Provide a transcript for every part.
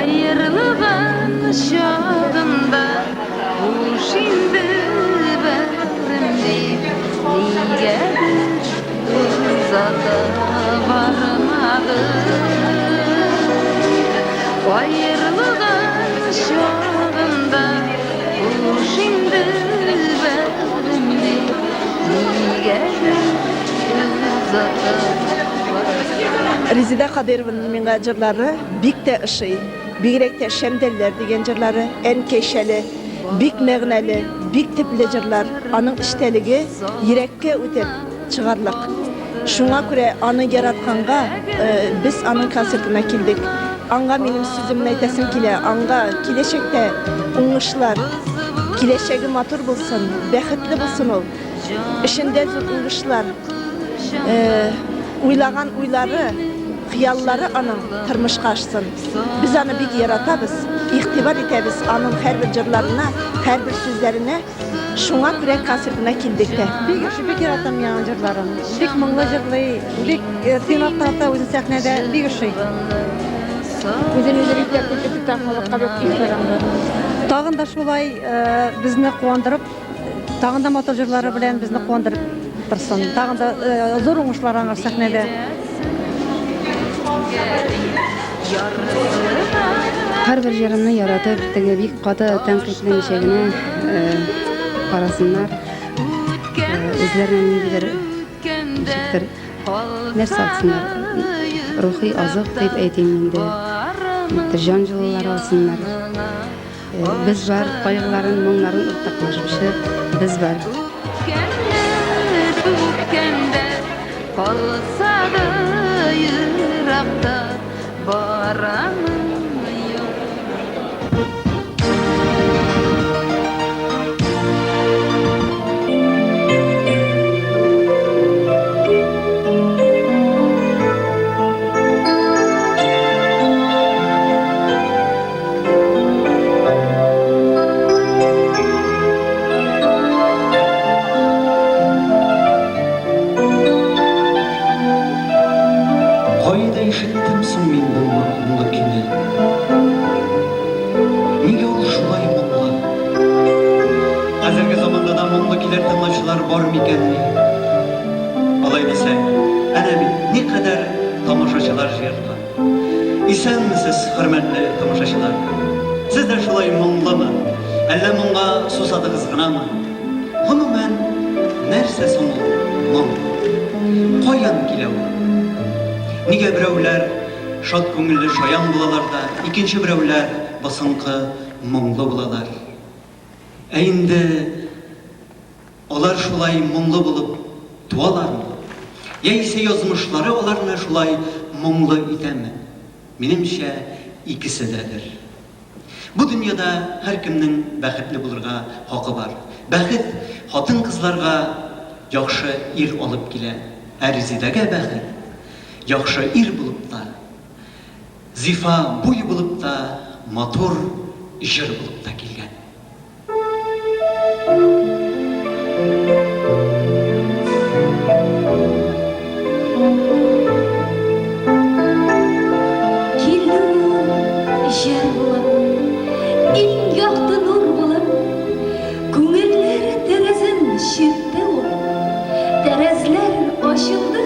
Аерылган чагында Хуш инде бәгърем дип Нигәдер озата бармадың. Аерылган чагында Хуш инде бәгърем дип Нигәдер озата бармадың. Резеда Кадыйрованың миңа җырлары бик тә ошый. Бигрәк тә Шәмдәлләр дигән җырлары, Әнкәй шәле. Бик мәгънәле, бик төпле җырлар. Аның эчтәлеге йөрәккә үтеп чыгарлык. Шуңа күрә аны яратканга без аның концертына килдек. Аңа минем сүземне әйтәсем килә, аңа киләчәктә уңышлар, киләчәге матур булсын, бәхетле булсын ул. Эшендә зур уңышлар. Уйлаган уйлары, хыяллары аның тормышка ашсын. Без аны бик яратабыз, игътибар итәбез аның һәрбер җырларына, һәрбер сүзләренә. Шуңа күрә концертына килдек тә. Бик яхшы, бик яратам мин аның җырларын. Бик моңлы җырлый, бик тыйнак тарта үзен сәхнәдә, бик ошый. Үзен үзе бик тәртипле тота, халыкка бик ихтирамлы. Тагын да шулай безне куандырып, Тагын да матур җырлары белән безне куандырып торсын. Тагын да э, зур уңышлар аңа сәхнәдә. Һәрбер җырымны яратып, теге бик каты тәнкыйтьләмичә генә э, карасыннар. Э, үзләренә ниндидер ничектер нәрсә алсыннар. Рухи азык дип әйтим инде. Җан җылылары алсыннар. Без бар, кайгыларын, моңнарын уртаклашучы без бар. Үткәннәр үткәндә калса да еракта барамын Кайда ишеттем соң мин бу моңлы көйне? Нигә ул шулай моңлы? Хәзерге заманда да моңлы көйләр тыңлаучылар бар микәнни? Алай дисәң, әнә бит никадәр тамашачылар җыелган. Исәнмесез, хөрмәтле тамашачылар! Сез дә шулай моңлымы? Әллә моңга сусадыгыз гынамы? Гомумән, нәрсә соң ул моң? Каян килә ул? Нигә берәүләр шат күңелле шаян булалар да, икенче берәүләр басынкы, моңлы булалар? Ә инде Алар шулай моңлы булып туалармы? Яисә язмышлары аларны шулай моңлы итәме? Минемчә, икесе дәдер. Бу дөньяда һәркемнең бәхетле булырга хакы бар. Бәхет хатын-кызларга яхшы ир алып килә. Ә Резидәгә бәхет, яхшы ир булып та, зифа буй булып та, матур җыр булып та килгән. Килде ул җыр булып, иң якты нур булып, Күңелләр тәрәзен чиртте ул. Тәрәзләр ачылды,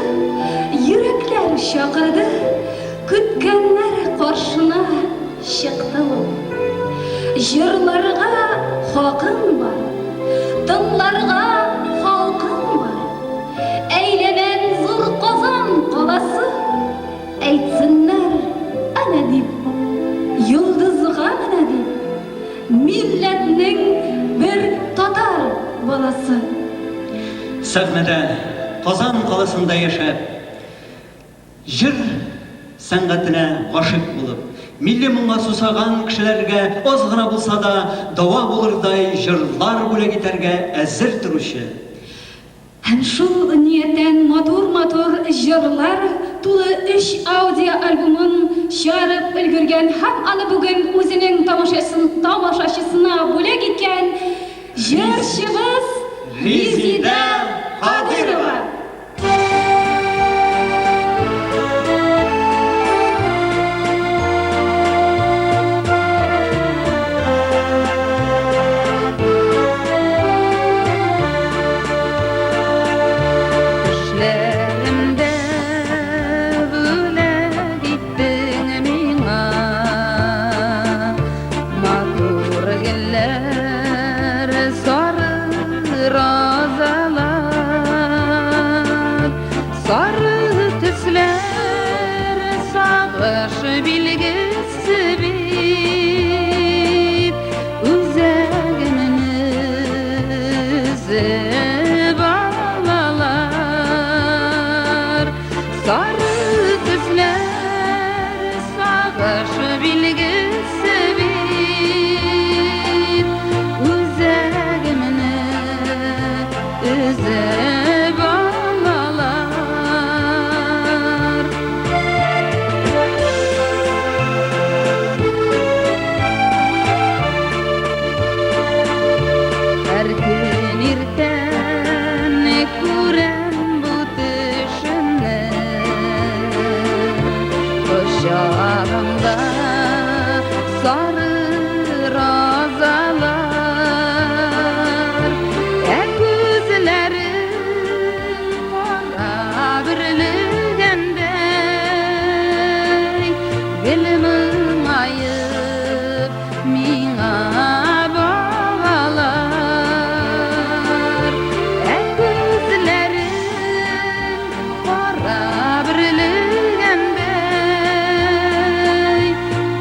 йөрәкләр чакырды, Көткәннәр каршына Чыкты ул. Җырларга хакың бар, Тыңларга халкың бар. Әйләнәм зур Казан каласы, Әйтсеннәр, әнә дип, Йолдызга менә дип, Милләтнең бер татар баласы. Сәхнәдә, Казан каласында яшәп, Җыр сәнгатенә гашыйк булып, милли моңга сусаган кешеләргә аз гына булса да дава булырдай җырлар бүләк итәргә әзер торучы, Һәм шул нияттән матур-матур җырлар тулы өч аудиоальбомын чыгарып өлгергән һәм аны бүген үзенең тамашачысына бүләк иткән җырчыбыз Резидә Кадыйрова! Моңаеп миңа багалар. Ә күзләрең кара бөрлегәндәй,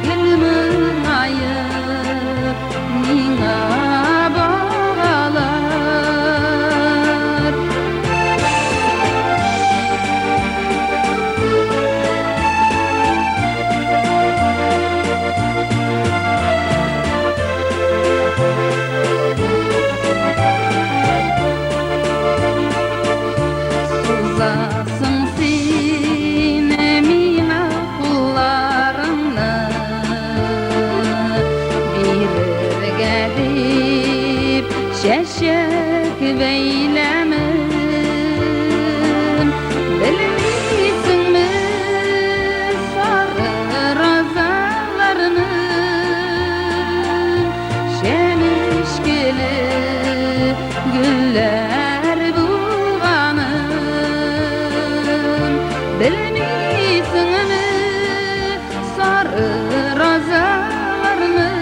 гел моңаеп миңа багалар. Сузасың син миңа кулларыңны, бирергә дип чәчәк бәйләмен. Белмисеңме сары розаларның чәнечкеле гөлләр булганын? Белмисеңме сары розаларның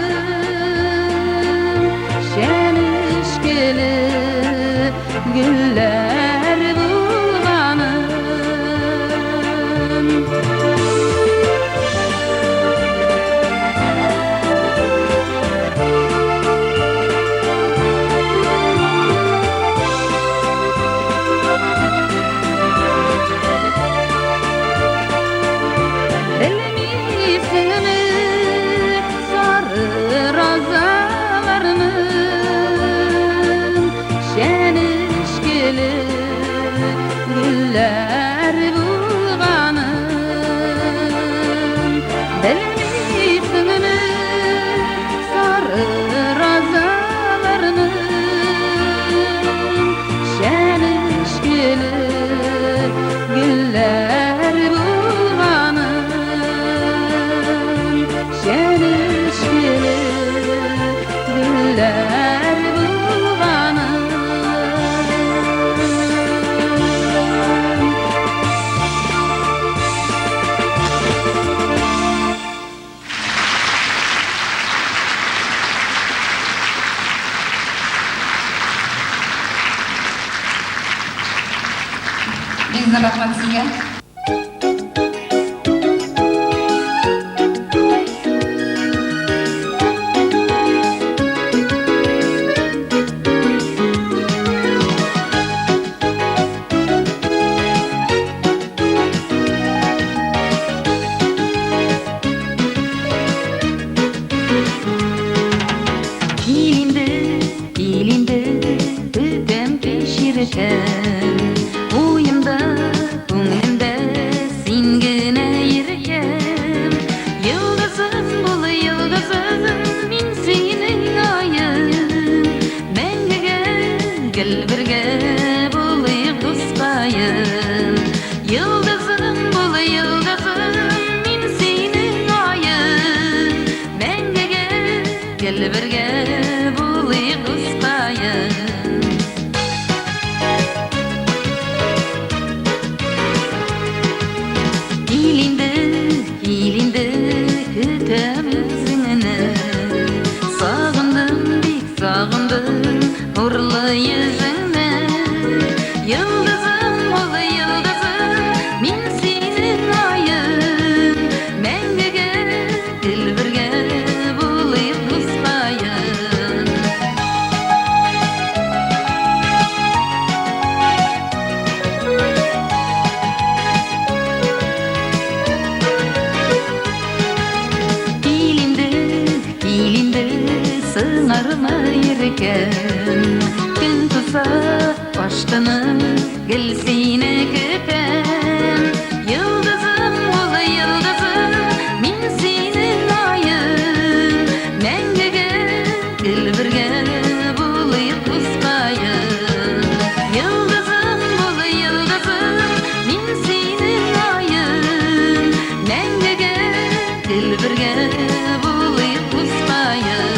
чәнечкеле гөлләр булганын? Белмисеңме сары розаларның чәнечкеле гөлләр булганын? Белмисеңме сары розаларның чәнечкеле гөлләр булганын? Чәнечкеле гөлләр булганын. Бик зур рәхмәт сезгә. Кил инде, кил инде, көтәм кич иртән. Уемда, күңелемдә син генә йөргән. Йолдызым бул, йолдызым, мин синең аем. Мәңгегә гел бергә булыйк, дускаем. Йолдызым бул, йолдызым, мин синең аем. Мәңгегә гел бергә булыйк, дускаем. Кил инде, кил инде, көтәм үзеңне. Сагындым, бик сагындым нурлы йөзеңне. Йолдызым бул, йолдызым, мин синең аем. Мәңгегә гел бергә булыйк, дускаем. Кил инде, кил инде, сыңарма иркәм. Көн туса, ашкынып, гел сине көтәм. Йолдызым бул, йолдызым, мин синең аем. Мәңгегә гел бергә булыйк, дускаем. Йолдызым бул, йолдызым, мин синең аем. Мәңгегә гел бергә булыйк, дускаем.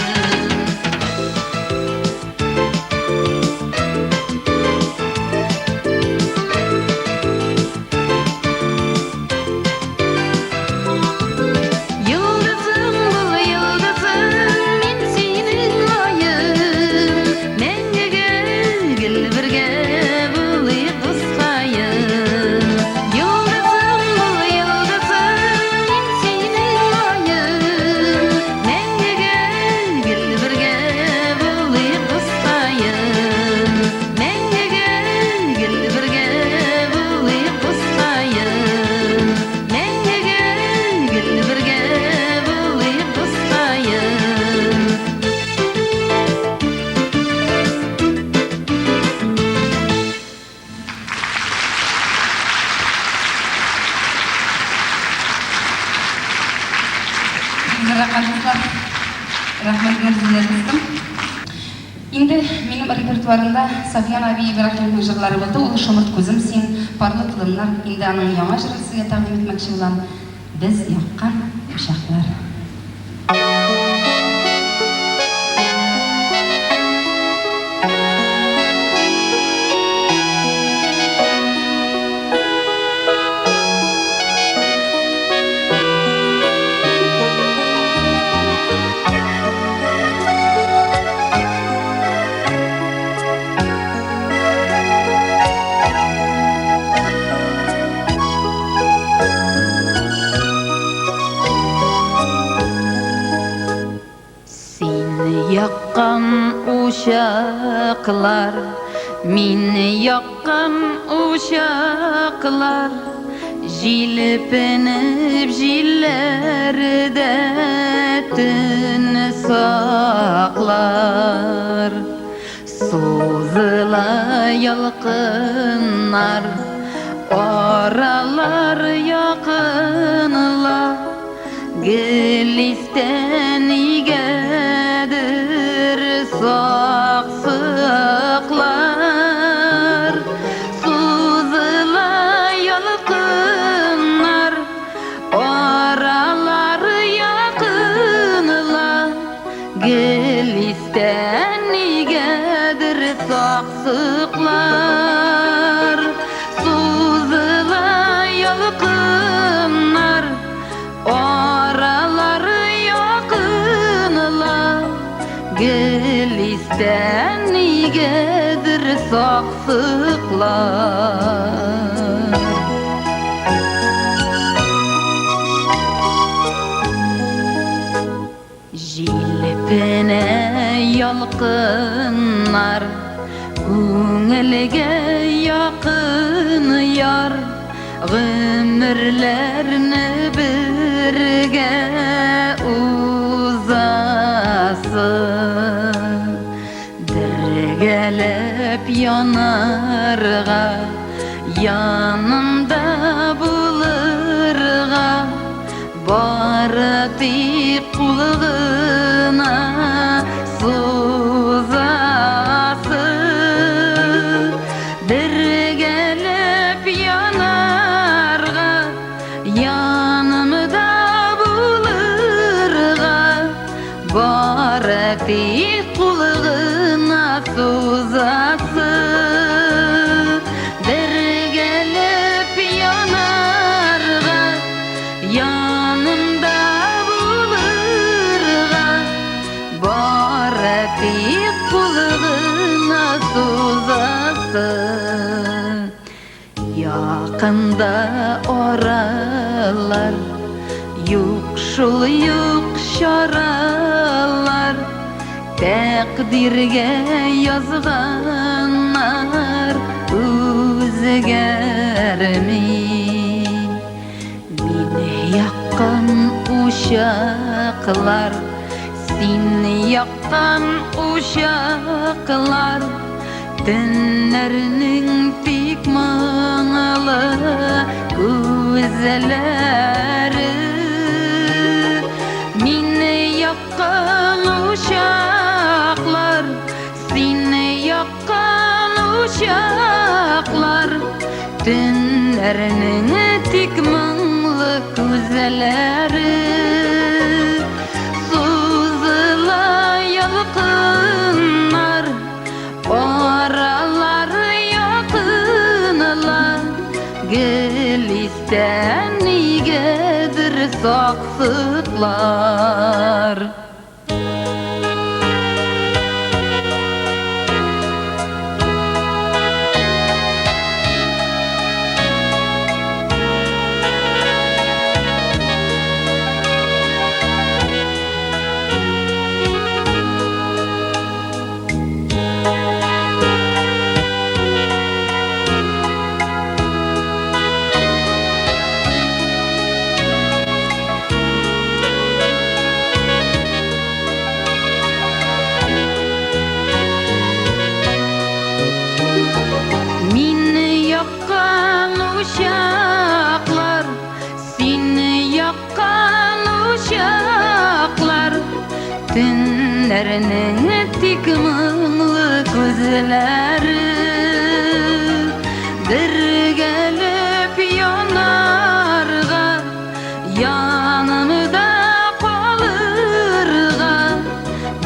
Йолдызым бул, Бик зур рәхмәт, дуслар. Рәхмәт, Мәрзилә дустым. Инде минем репертуарымда Сафьян абый Ибраһимовның җырлары булды, ул Шомырт күзем син, Парлы толымнар. Инде аның яңа җырын сезгә тәкъдим итмәкче булам, Без яккан учаклар. Син яккан учаклар, мин яккан учаклар, Җилпенеп җилләрдә төн саклар. Сузыла ялкыннар, аралар якынла, Гел истә нигәдер саксыклар. Сузыла ялкыннар, аралар якынла, Гел истә нигәдер саксыклар. Сузыла ялкыннар, Аралар якынла, Гел истә нигәдер саксыклар. Җилпенә ялкыннар, Күңелгә якын яр, Гомерләрне бергә узасы. Бергәләп янарга, Янымда булырга, Бары тик кул гына сузасы. Бергәләп янарга, янымда булырга, Бары тик кул гына сузасы. Бергәләп янарга, Янымда булырга бары тик кул гына сузасы. Якында аралар, юк шул юк чаралар, Тәкъдиргә язганнар үзгәрми. Мине яккан учаклар, син яккан учаклар, Төннәрнең тик моңлы күзләре. Мине яккан учаклар, син яккан учаклар, Төннәрнең тик моңлы күзләре. Сузыла ялкыннар, аралар якынла, Гел истә нигәдер саксыклар. Төннәрнең тик моңлы күзләре Бергәләп янарга, янымда калырга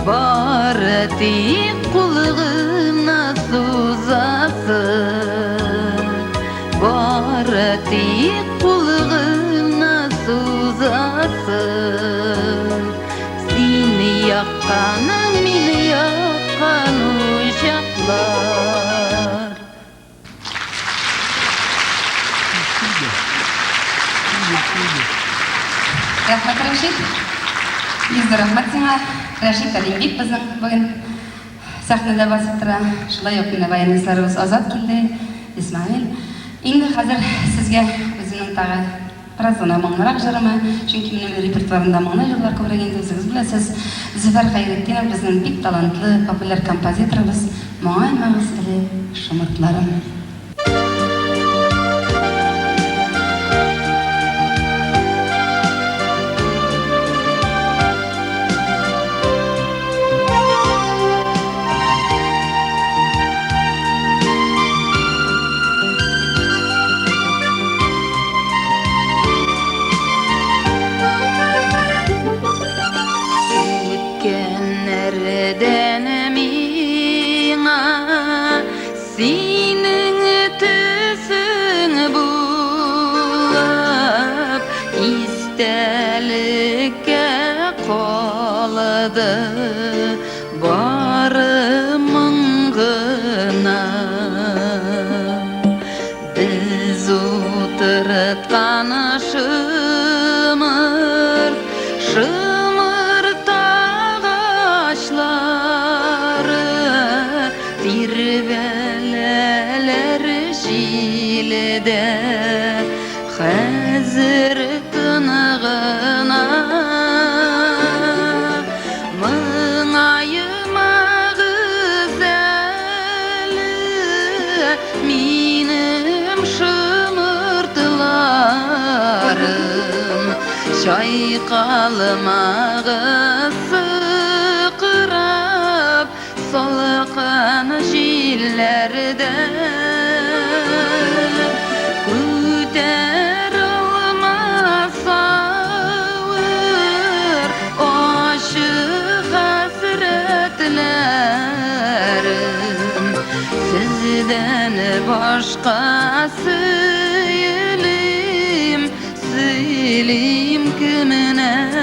Бары тик кул гына сузасы Бары тик кул гына сузасы Син яккан, мин яккан учаклар. Рәхмәт, Рәшит. Бик зур рәхмәт сиңа. Рәшит Әлимбик безнең бүген сәхнәдә басып тора. Шулай ук менә баянистларыбыз Азат килде, Исмәгыйль. Инде хәзер сезгә үземнең тагы бераз гына моңлырак җырымы, чөнки минем репертуарымда моңлы җырлар күбрәк инде, үзегез беләсез. Зөфәр Хәйретдинов безнең бик талантлы, популяр композиторыбыз. Моңаймагыз әле, шомыртларым. Үткәннәрдән миңа синең төсең булып истәлеккә калды бары моң гына. Без утырткан шымырт, шымырт агачлары тирбәләләр җилдә, хәзер тын гына. Моңаймагыз әле, минем шомыртларым, чайкалмагыз сыкрап салкын җилләрдә. Күтәрә алмас авыр ачы хәсрәтләрем, Сездән башка сөйлим, сөйлим кемнәргә?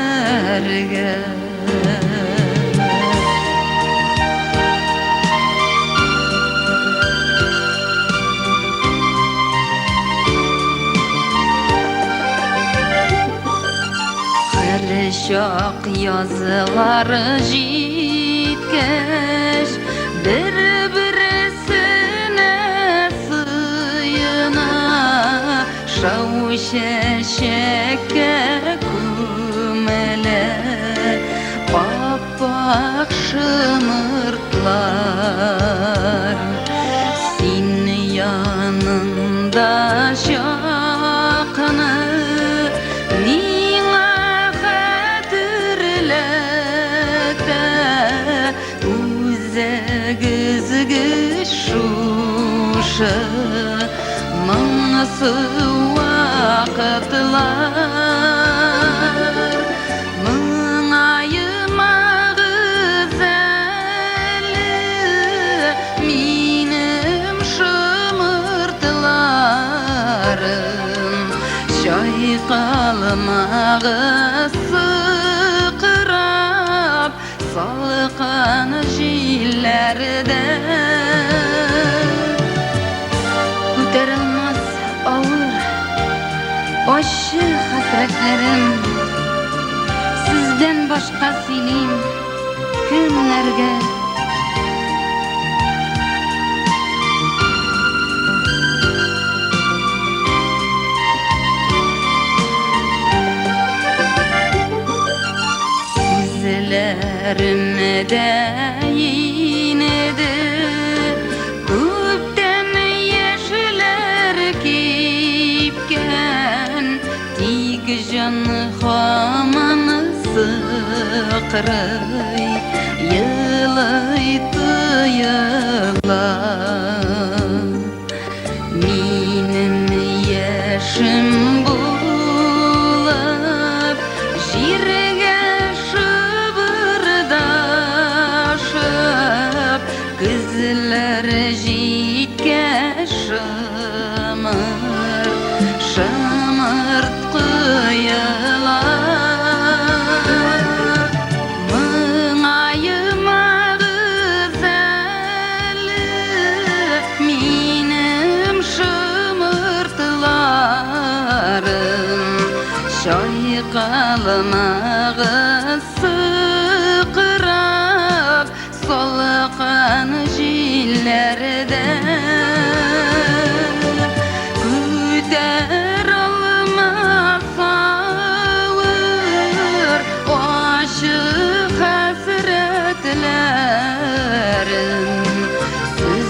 Һәрчак язлар җиткәч, бер-берсенә сыена, шау чәчәккә күмелә ап-ак шомыртлар. Син янымда чакны миңа хәтерләтә үзәк өзгеч шушы моңсу вакытлар. Моңаймагыз әле, минем шомыртларым, чайкалмагыз сыкрап салкын җилләрдә. Күтәралмас авыр, ачы хәсрәтләрем, Сездән башка сөйлим кемнәргә? Күзләремдә инде күптән яшьләр кипкән, тик җан һаман сыкрай. Сыкрый, елый тоела. Минем яшем булып, җиргә шыбырдашып, көзләр җиткәч шымыр, шымырт коела. Моңаймагыз әле, минем шымыртларым, чайкалмагыз сыкрап, салкын җилләрдә. Күтәр алмас авыр ачы хәсрәтләрен,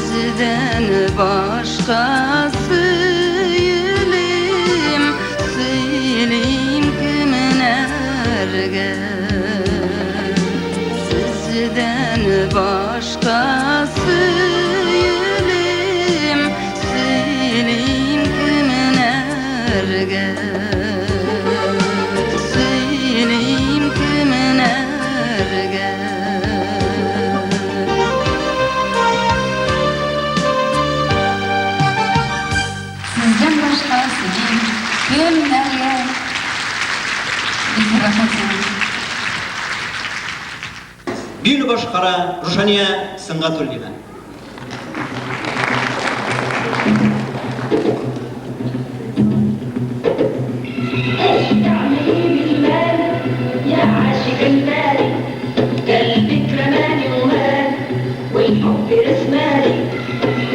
Сездән башка сөйлим, сөйлим кемнәргә? Сездән башка сөйлим, сөйлим кемнәргә? Сөйлим кемнәргә? Сездән башка сөйлим кемнәргә? Бик зур рәхмәт сиңа. Биюне башкара Рушания Сөнгатуллина. يا عاشق المالي قلبك رماني ومال والحب رسمالي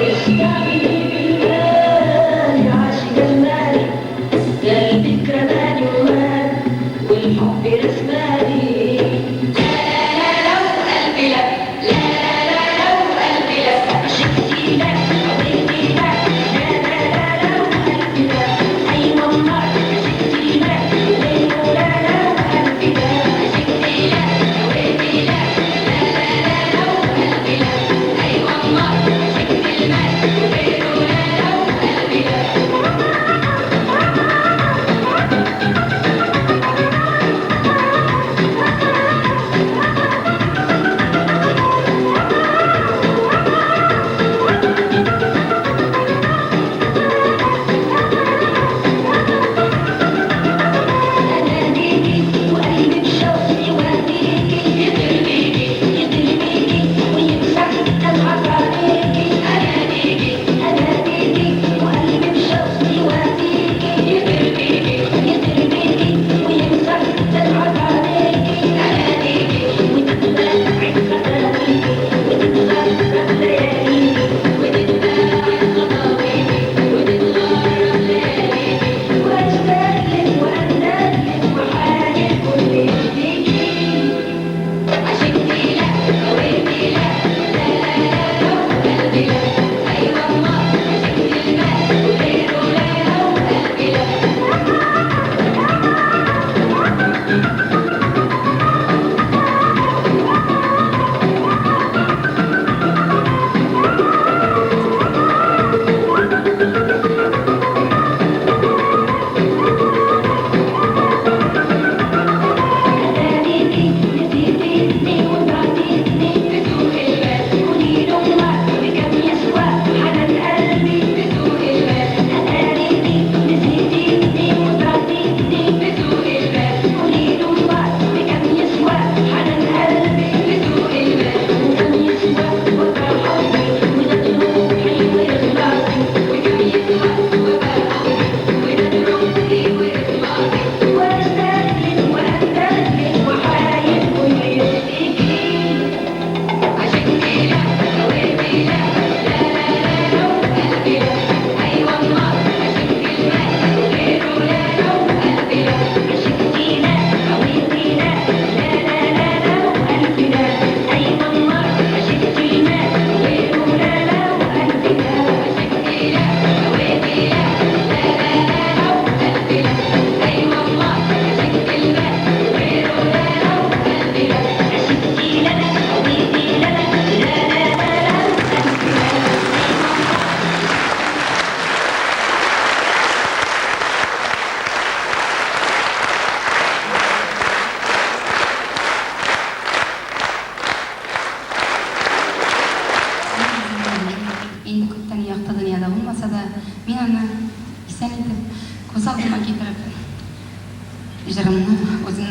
ايش تعملي بالمال يا عاشق المالي قلبك رماني ومال والحب رسمالي لا لا لا وقلبي لا لا لا لا وقلبي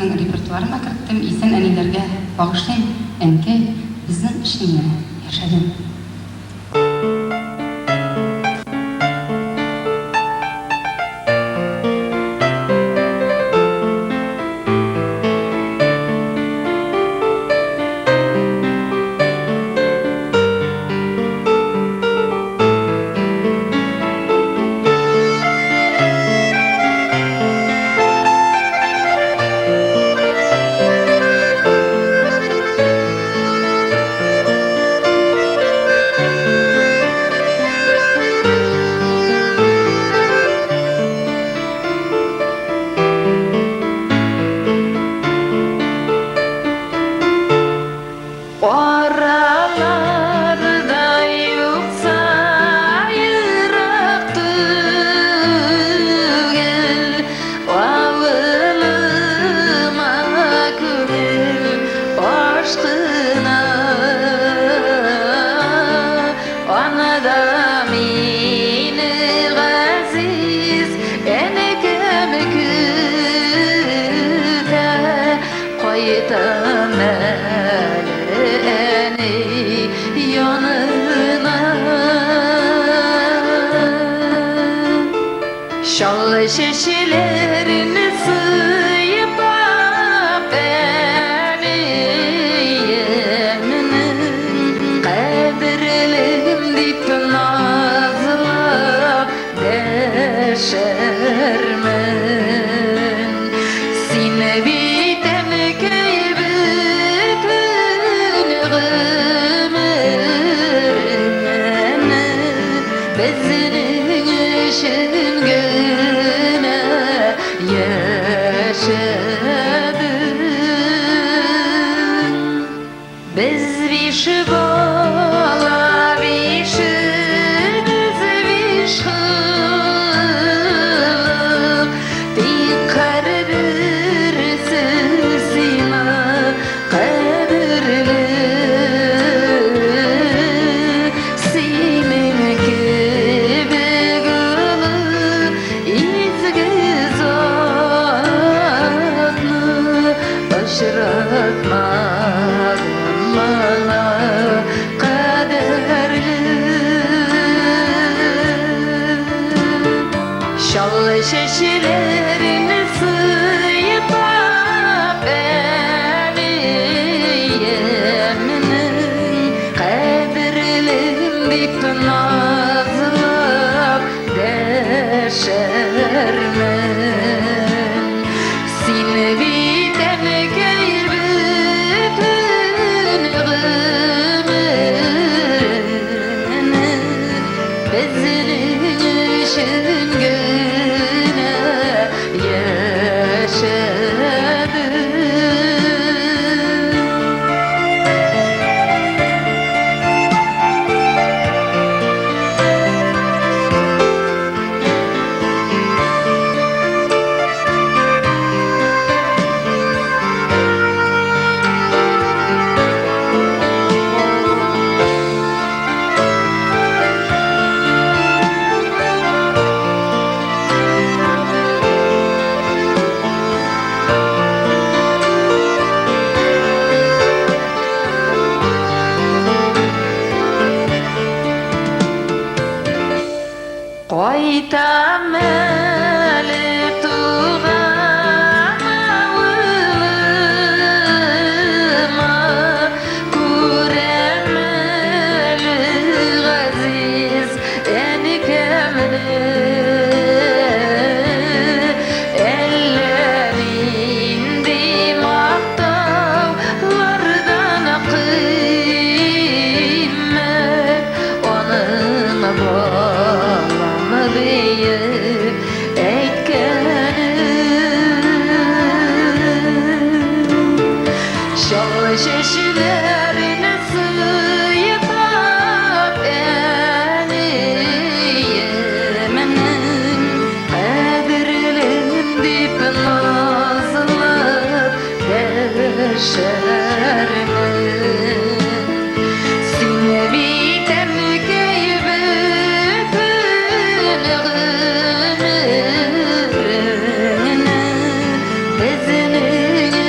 үземнең репертуарыма керттем, исән әниләргә багышлыйм, Әнкәй, безнең өчен генә яшәдең. Араларда юкса ерак түгел, Авылыма күңел ашкына. Анда мине газиз әнкәм көтә, Кайтам әле әни янына. Чал чәчләрен сыйпап әниемнең кадерлем дип назлап дәшәрмен. Син бит әнкәй бөтен гомереңне безнең өчен генә яшәдең. Без биш бала, бишебез биш холык, тик һәрберсе сиңа кадерле. Синең кебек олы изге затны очратмадым моңа кадәрле. Чал чәчләрен сыйпап әниемнең кадерлем дип назлап дәшәрмен. Син бит әнкәй бөтен гомереңне безнең өчен генә яшәдең. Кайтам әле туган авылыма, күрәм әле газиз әнкәмне. Әллә нинди мактаулардан кыйммәт аның балам диеп әйткәне. Чал чәчләрен сыйпап әниемнең кадерлем дип назлап дәшәрмен. Син бит әнкәй бөтен гомереңне безнең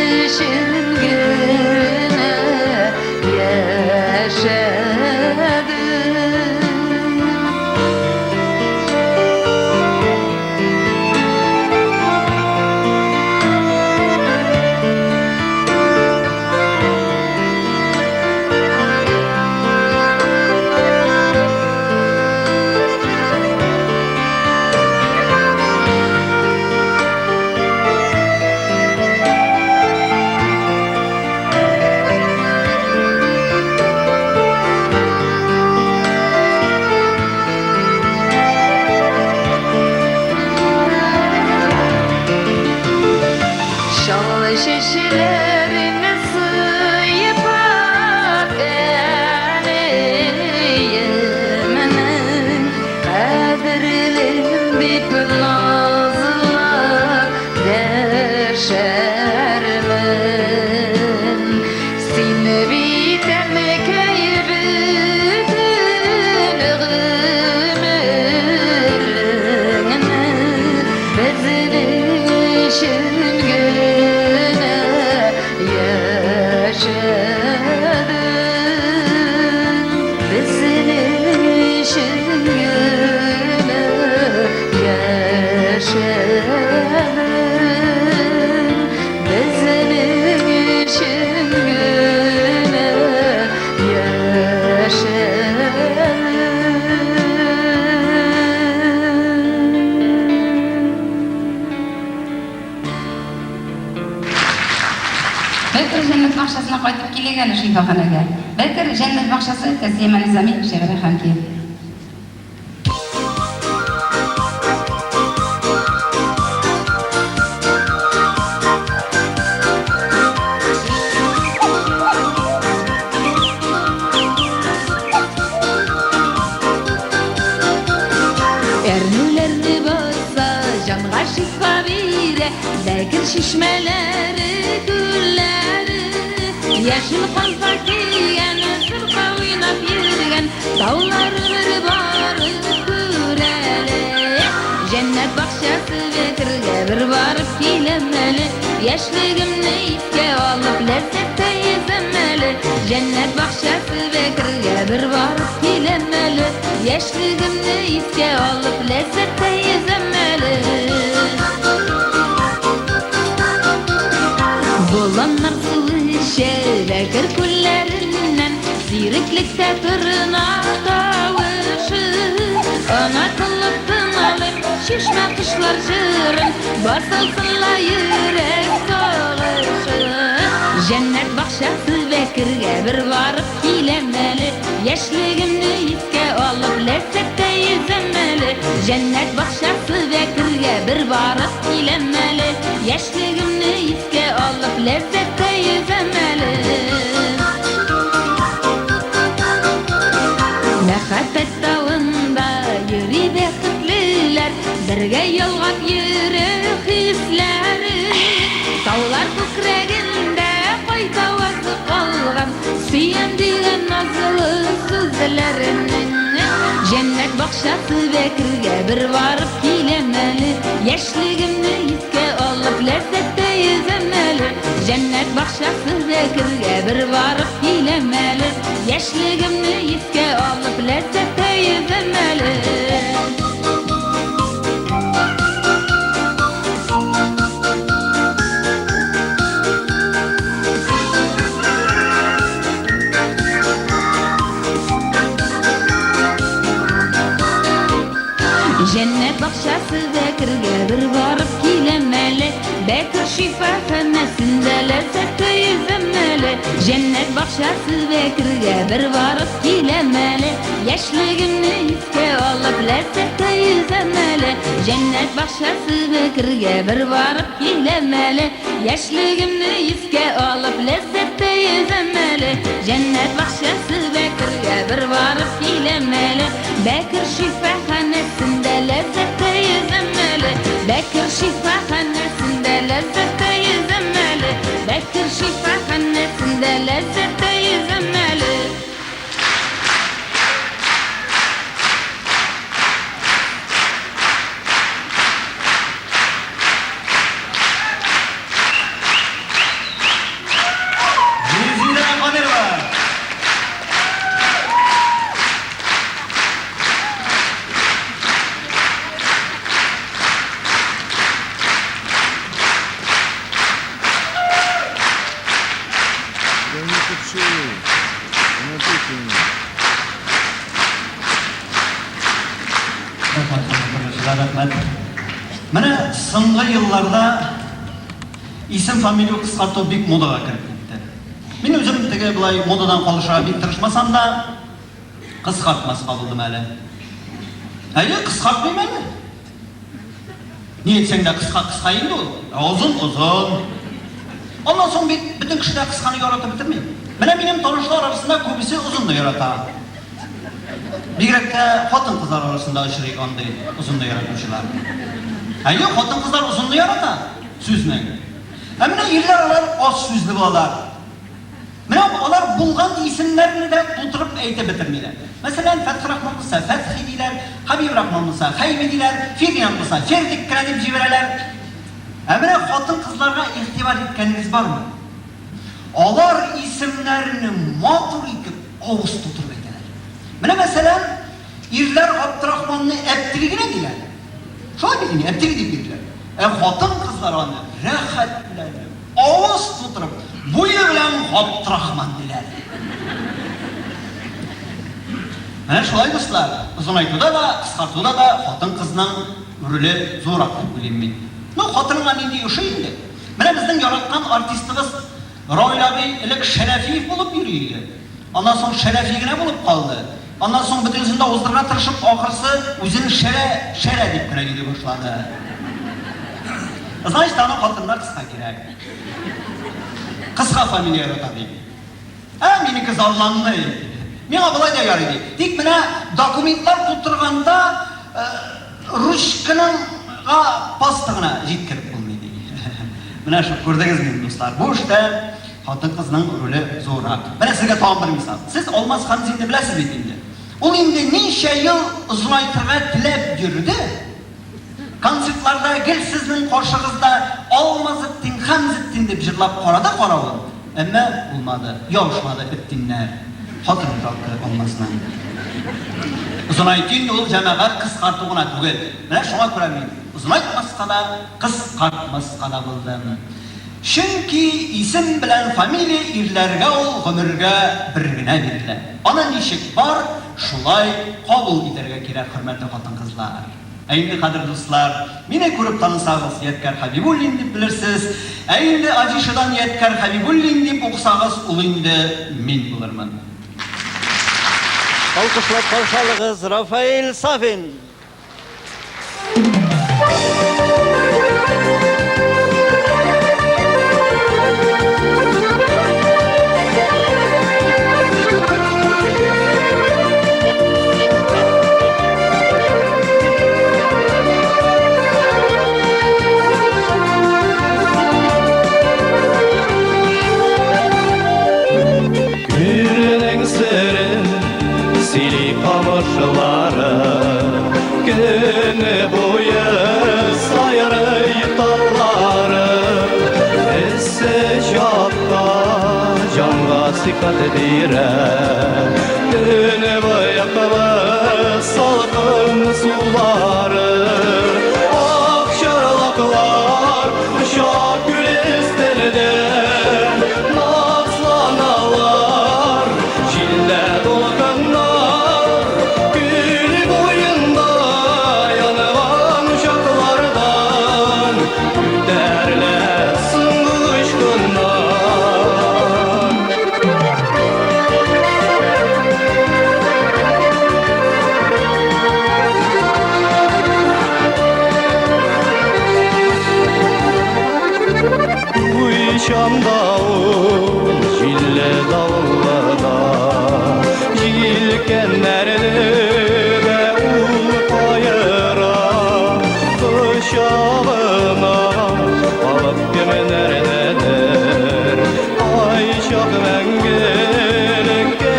соң кайтып килик әле шифаханәгә. Бәкер, Җәннәт бакчасы, Тәслимә Низами шигыре һәм көе. Әрнүләрне баса, җанга шифа бирә, Бәкер чишмәләре, күлләре. Яшел калфак кигән, сырка уйнап йөргән, Таулар бер барып күр әле. Җәннәт бакчасы Бәкергә бер барып киләм әле. Яшьлегемне искә алып, ләззәттә йөзәм әле. Җәннәт бакчасы Бәкергә бер барып киләм әле. Яшьлегемне искә алып, ләззәттә йөзәм әле. Боланнар суы эчә Бәкер күлләреннән, Зиреклектә торна тавышы. Онытылып тын алыйм чишмә кошлар җырын, Басылсын ла йөрәк сагышы. Җәннәт бакчасы Бәкергә бер барып киләм әле, Яшьлегемне искә алып, ләззәттә йөзәм әле. Җәннәт бакчасы Бәкергә бер барып киләм әле, Яшьлегемне искә алып, ләззәттә йөзәм әле. Мәхәббәт тавында йөри бәхетлеләр, Бергә ялгап йөри хисләре. Таулар күкрәгендә кайтавазы калган, Сөям дигән назлы сүзләренең. Җәннәт бакчасы Бәкергә бер барып киләм әле, Яшьлегемне искә алып, ләззәттә йөзәм әле. Җәннәт бакчасы Бәкергә бер барып киләм әле, Яшьлегемне искә алып, ләззәттә йөзәм әле. Җәннәт бакчасы Бәкергә бер барып киләм әле, Бәкер шифаханәсендә ләззәттә йөзәм әле. Җәннәт бакчасы Бәкергә бер барып киләм әле, Яшьлегемне искә алып ләззәттә йөзәм әле. Җәннәт бакчасы Бәкергә бер барып киләм әле, Яшьлегемне искә алып ләззәттә йөзәм әле. Җәннәт бакчасы Бәкергә бер барып киләм әле, Бәкер шифаханәсендә ләззәттә йөзәм әле. Бәкер шифаханәсендә ләззәттә йөзәм әле. Бәкер шифаханәсендә ләззәттә йөзәм әле. Резидә Кадырова. Рәхмәт, хөрмәтле рәхмәт. Менә соңгы елларда исем-фамилия кыскарту бик модага кереп китте. Мин үзем теге болай модадан калышырга бик тырышмасам да, кыскартмаска булдым әле. Әйе, кыскартмыйм әле. Ни әйтсәң дә, кыска кыска инде ул. Ә озын озын. Аннан соң бит бөтен кеше дә кысканы яратып бетерми. Менә минем танышлар арасында күбесе озынны ярата. Бигрәк тә хатын-кызлар арасында очрый андый озынны яратучылар. Әйе, хатын-кызлар озынны ярата сүзнең. Ә менә ирләр алар аз сүзле булалар. Менә алар булган исемнәрне дә тутырып әйтеп бетермиләр. Мәсәлән, Фәтхерахман булса, Фәтхи диләр, Хәбибрахман булса, Хәйби диләр, Фирдинанд булса, Фердик кенә дип җибәрәләр. Ә менә хатын-кызларга игътибар иткәнегез бармы? Алар исемнәрне матур итеп, авыз тутырып әйтәләр. Менә, мәсәлән, ирләр Габдрахманны Әптери генә диләр. Шулай бит инде, Әптери дип йөриләр. Ә хатын-кызлар аны рәхәтләнеп, авыз тутырып, буе белән Габдрахман диләр. Менә шулай, дуслар, озынайтуда да, кыскартуда да хатын-кызның роле зуррак дип уйлыйм мин. Ну, хатыныңа нинди ошый инде. Менә безнең яраткан артистыбыз. Равил абый элек Шәрәфиев булып йөри иде. Аннан соң Шәрәфи генә булып калды. Аннан соң бөтенесен дә уздырырга тырышып, ахырсы, үзен Шәрә, Шәрә дип кенә йөри башлады. Значит, аның хатынына кыска кирәк. Кыска фамилия ярата, ди. Ә минеке зарланмый. Миңа болай да ярый, ди. Тик менә документлар тутырганда ручканың га паста гына җиткереп булмый, ди. Менә шул, күрдегезме инде, дуслар, бу эштә хатын-кызның роле зуррак. Менә сезгә тагын бер мисал. Сез Алмаз Хәмзинне беләсез бит инде. Ул инде ничә ел озынайтырга теләп йөрде. Концертларда гел сезнең каршыгызда Алмазетдин, Хәмзетдин дип җырлап карады каравын, әмма булмады, ябышмады эттиннәр. Хатыны жалко Алмазның. Озынайту инде ул, җәмәгать, кыскарту гына түгел. Менә шуңа күрә мин озынайтмаска да, кыскартмаска да булдым. Чөнки исем белән фамилия ирләргә ул гомергә бер генә бирелә. Аны ничек бар, шулай кабул итәргә кирәк, хөрмәтле хатын-кызлар. Ә инде, кадерле дуслар, мине күреп танысагыз, Ядкәр Хәбибуллин дип белерсез, ә инде афишадан Ядкәр Хәбибуллин дип укысагыз, ул инде мин булырмын. Алкышлап каршы алыгыз, Рафаэль Сафин! Күренең серен сөйли камышлары, Көне буе сайрый таллары. Эссе чакта җанга сихәт бирә, Көне буе салкын сулары. Ак чарлаклар оча күл өстендә, Назланалар җилдә дулкыннар, Күл буенда янган учаклардан Күтәрелә соңгы очкыннар. Уйчан да ул җилле давыллыда, Җилкәннәрне дә ул каера, Кочагына алып кемнәрнедер, Кайчак мәңгелеккә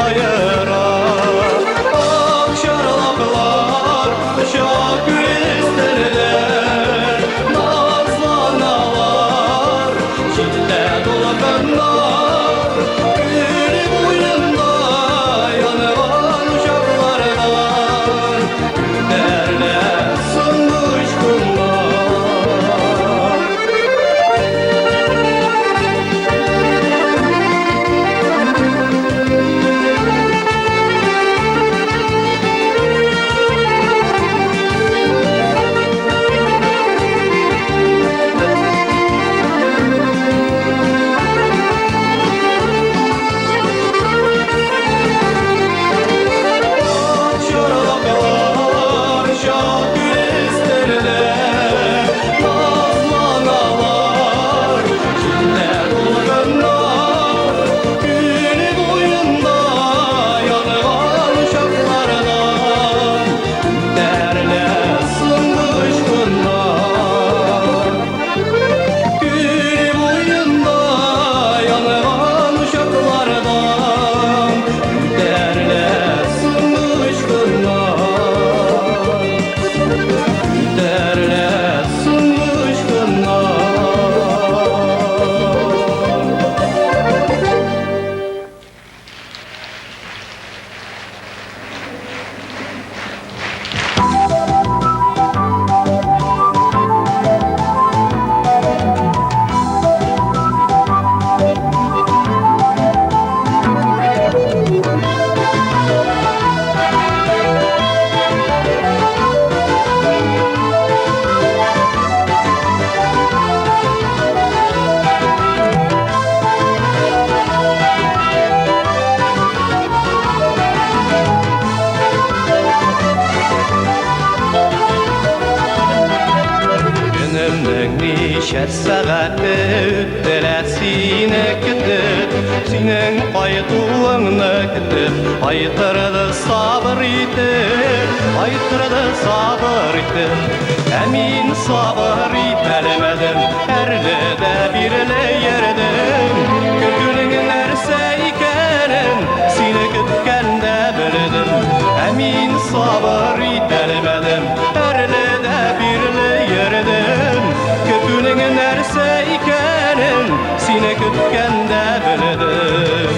аера. Ак чарлаклар оча күл өстендә, Назланалар җилдә дулкыннар, Күл буенда янган учаклардан Күтәрелә соңгы очкыннар. ничә сәгате үттелә сине көтеп, Синең кайтуыңны көтеп, Ай торды сабыр итеп, Ай торды сабыр итеп. Ә мин сабыр итәлмәдем, Әрле дә бирле йөрдем. Көтүнең нәрсә икәнен Сине көткәндә белдем. Ә мин сабыр итәлмәдем, Әрле дә бирле йөрдем. Көтүнең нәрсә икәнен Сине көткәндә белдем.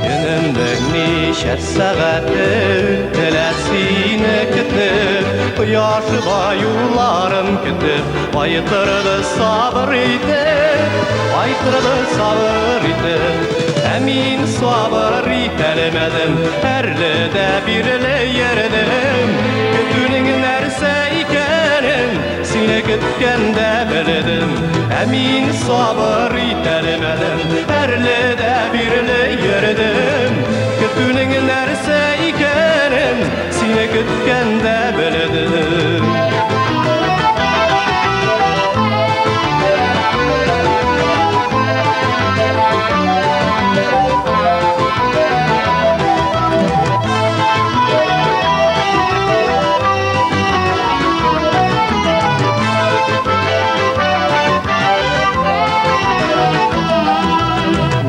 Көнемнең ничә сәгате үттелә сине көтеп, Кояш баюларын көтеп, Ай торды сабыр итеп, Ай торды сабыр итеп. Ә мин сабыр итәлмәдем, Әрле дә бирле йөрдем. Көтүнең нәрсә икәнен Сине көткәндә белдем. Ә мин сабыр итәлмәдем, Әрле дә бирле йөрдем. Көтүнең нәрсә икәнен Сине көткәндә белдем.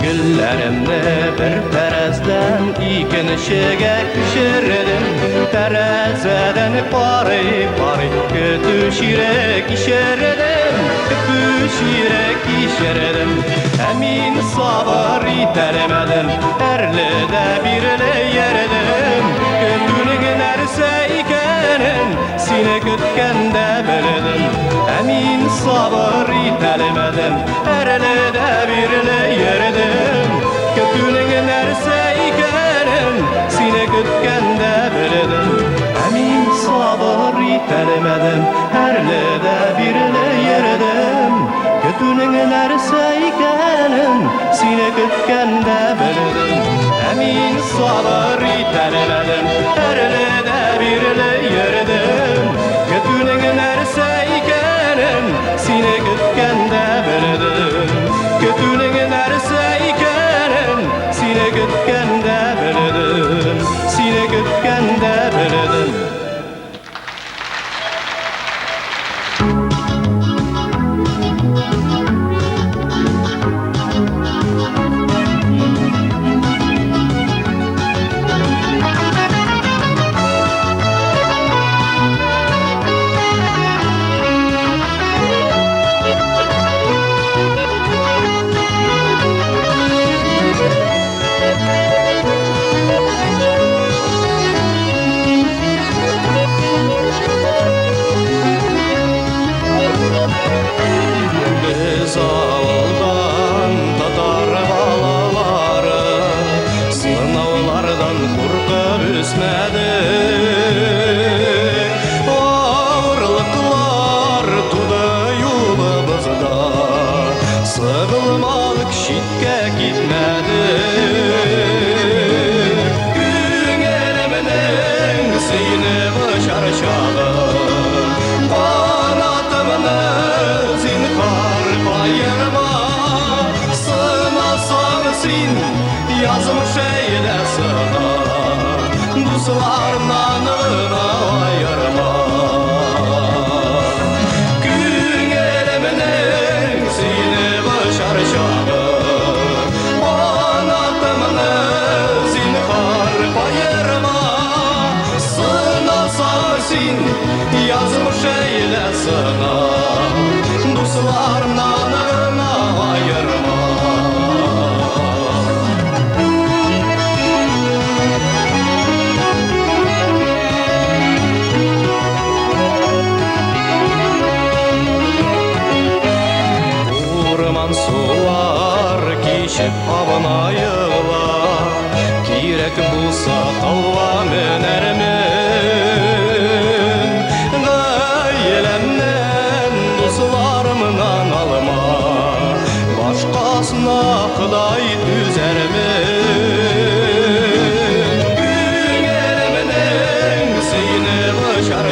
Гөлләремне бер тәрәздән икенчегә күчердем. Тәрәзәдән карый-карый көтү чире кичердем, көтү чире кичердем. Ә мин сабыр итәлмәдем, Әрле дә бирле йөрдем. Көтүнең нәрсә икәнен Сине көткәндә белдем. Ә мин сабыр итәлмәдем, Әрле дә бирле йөрдем. Көтүнең нәрсә икәнен Сине көткәндә белдем. Ә мин сабыр итәлмәдем, Әрле дә бирле йөрдем. Көтүнең нәрсә икәнен Сине көткәндә белдем. Ә мин сабыр итәлмәдем, Әрле дә бирле йөрдем. Көтүнең нәрсә икәнен Сине көткәндә белдем. Көтүнең нәрсә икәнен Сине көткәндә белдем. Сине көткәндә белдем. Без авылдан татар балалары Сынаулардан куркып үсмәдек. Авырлыклар туды юлыбызда, Сыгылмадык, читкә китмәдек. Күңелемнең сөенеп очар чагы, Канатымны зинһар каерма. Сынасаң син, язмыш әйлә сына, Дусларымнан гына аерма. Күңелемнең сөенеп очар чагы, Канатымны зинһар каерма. Сынасаң син, язмыш әйлә сына, Дусларымнан гына аерма. Урман сулар кичеп абына егыла, Кирәк булса тауга менәрмен. Гаиләмнән, дусларымнан алма, Башкасына Ходай түзәрмен. Күңелемнең сөенеп очар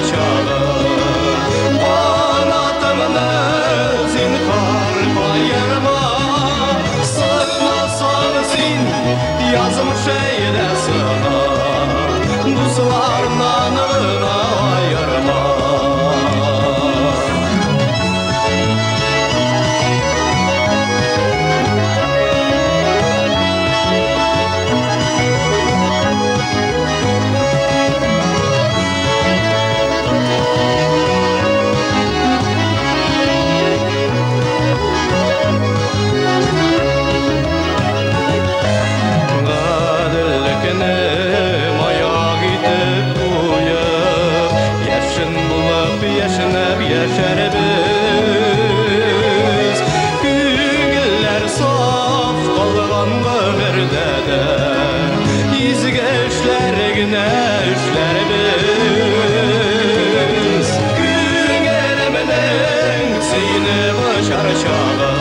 чагы.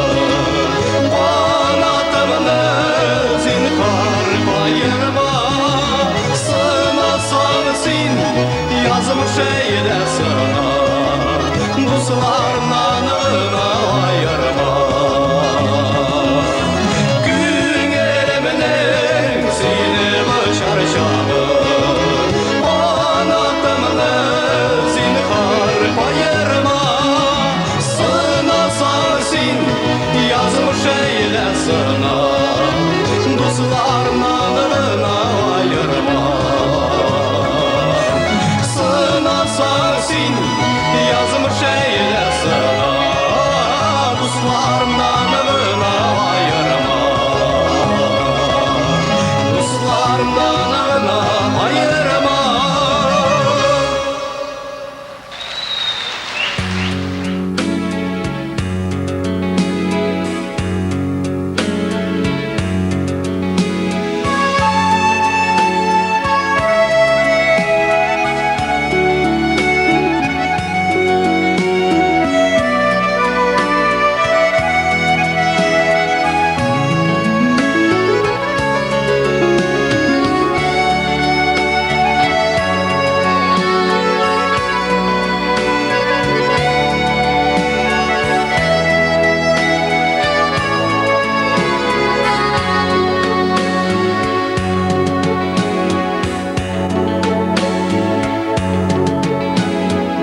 Канатымны зинһар каерма, Сынасаң син, язмыш әйлә сына, Дусларымнан гына аерма. Күңелемнең сине кочар чагы, Канатымны зинһар каерма, Сынасаң син, язмыш әйлә сына, Дусларымнан гына аерма. Сынасаң син, язмыш әйлә сына, Дусларымнан гына аерма. Дусларымнан гына аерма.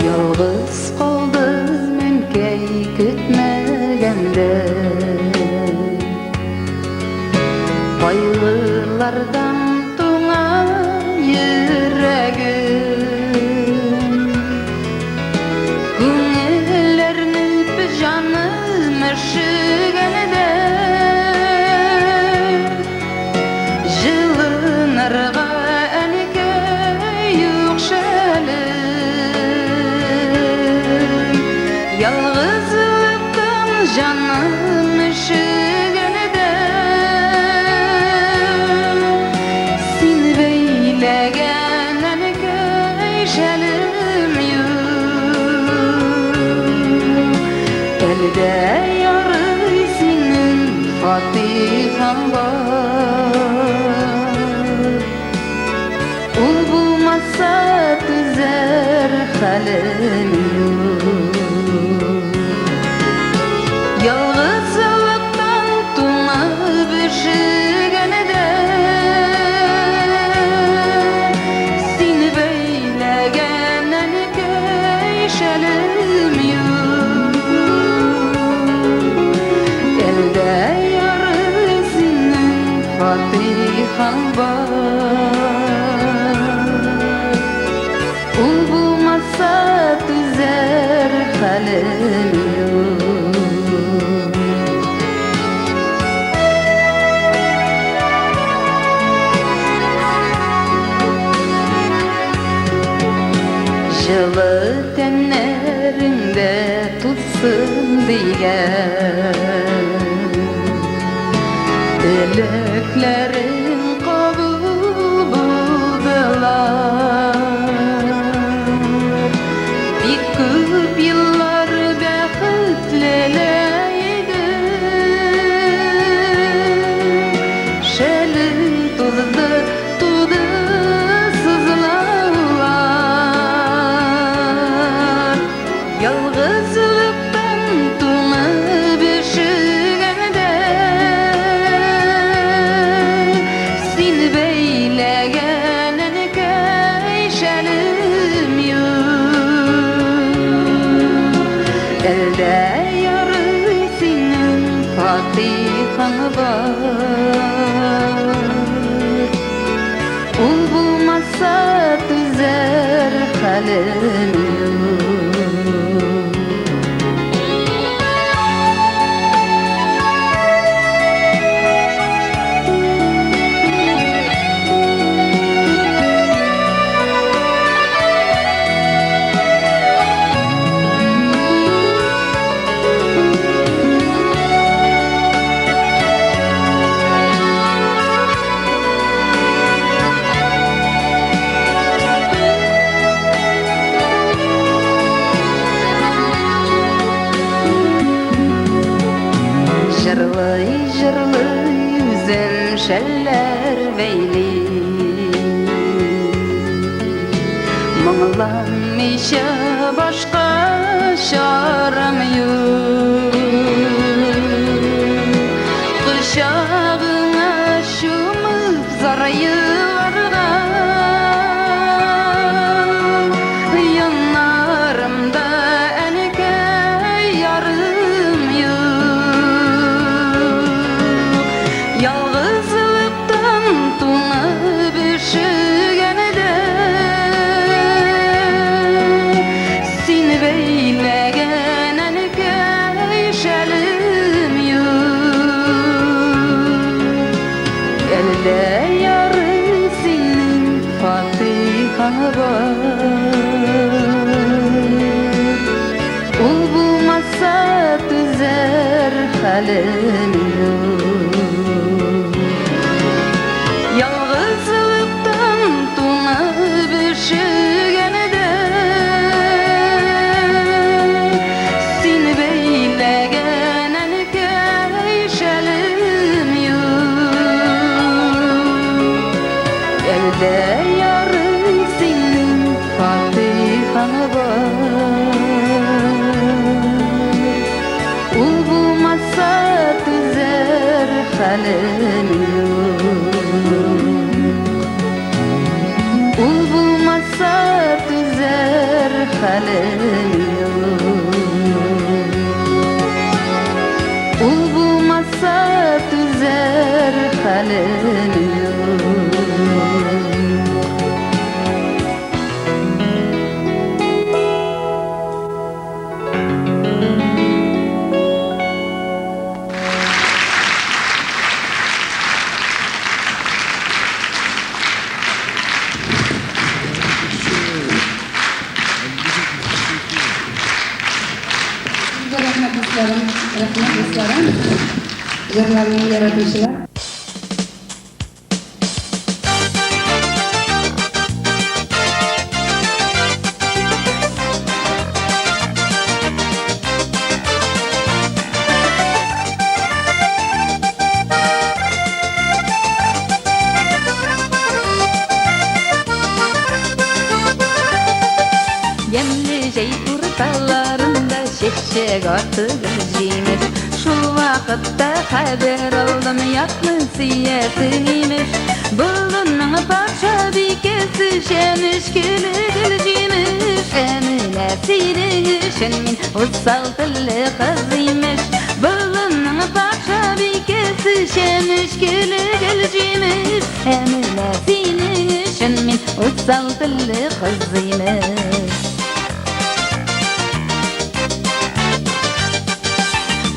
Ялгыз калдым, әнкәй, көтмәгәндә. Кайгылардан туңа йөрәгем. Күңел әрнеп, җаным өшегәндә, Җылынырга, әнкәй, юк шәлем. Ялгызлыктан җаным өшегәндә, Син бәйләгән, әнкәй, шәлем юк. Әле дә ярый синең фатихаң бар. Ул булмаса, түзәр хәлем юк. Ялгызлыктан туңып өшегәндә, Син бәйләгән, әнкәй, шәлем юк. Әле дә ярый синең фатихаң бар. Ул булмаса, түзәр хәлем юк. Җылы тәннәреңдә тузсын дигән Теләкләрең кабул булдылар. Бик күп еллар бәхетлеләр иде. Шәлең тузды, туды сызлаулар. Ялгызлыктан туңып өшегәндә, Син бәйләгән, әнкәй, шәлем юк. Әле дә ярый синең фатихаң бар. Ул булмаса, түзәр хәлем юк. шәлләр бәйли. Моңланмыйча башка чарам юк. Кочагыңа чумып зар еларга, Яннарымда әнкәй ярым юк. Ялгызлыктан туңып өшегәндә, Син бәйләгән әнкәй шәлем юк. Әллә ярый синең фатихаң бар. Ул булмаса түзәр хәлем юк. Ялгызлыктан туңып өшегәндә, Син бәйләгән әнкәй шәлем юк. Әллә ярый синең фатихаң бар. Ул булмаса түзәр хәлем юк. Ул булмаса түзәр хәлем юк. Ул булмаса түзәр хәлем юк. Рәхмәт, дусларым, рәхмәт, дусларым. Җырларымны яратучылар. Ямьле җәй урталарында чәчәк атты гөлҗимеш. Шул вакытта хәбәр алдым, ятны сөясең имеш. Болынның патшабикәсе чәнечкеле гөлҗимеш. Ә менә синең өчен мин усал телле кыз имеш. Болынның патшабикәсе чәнечкеле гөлҗимеш. Ә менә синең өчен мин усал телле кыз имеш.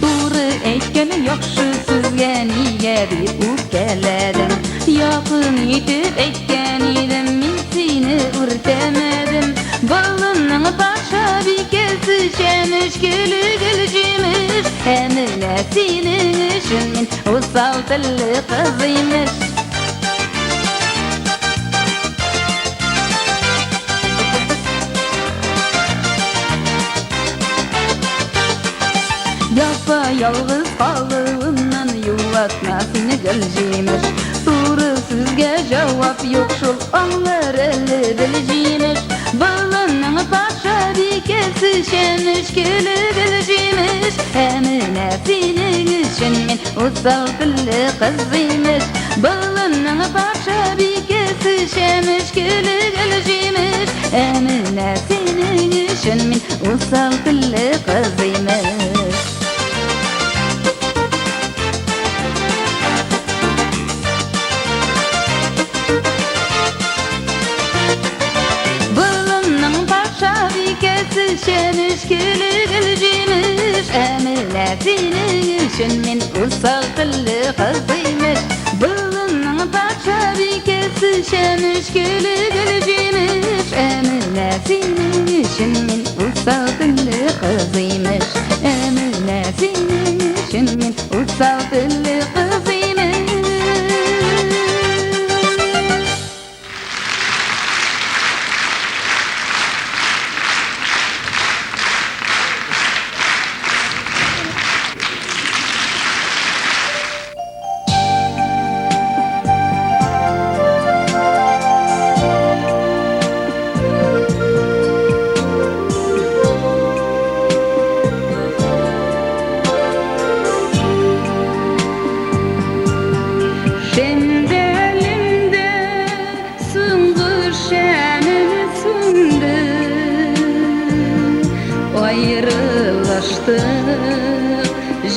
Туры әйткән яхшы сүзгә нигә дип үпкәләдең? Якын итеп әйткән идем, мин сине үртәмәдем. Болынның патшабикәсе чәнечкеле гөлҗимеш. Ә менә синең өчен мин усал телле кыз имеш. Япа-ялгыз калуымнан юатма сине гөлҗимеш. Туры сүзгә җавап юк шул, аңлар әле гөлҗимеш. Болынның патшабикәсе чәнечкеле гөлҗимеш. Ә менә синең өчен мин усал телле кыз имеш. Болынның патшабикәсе чәнечкеле гөлҗимеш. Ә менә синең өчен мин усал телле кыз имеш. Болынның патшабикәсе чәнечкеле гөлҗимеш. Ә менә синең өчен мин усал телле кыз имеш. Болынның патшабикәсе чәнечкеле гөлҗимеш. Ә менә синең өчен мин усал телле кыз имеш. Ә менә синең өчен мин усал телле кыз имеш.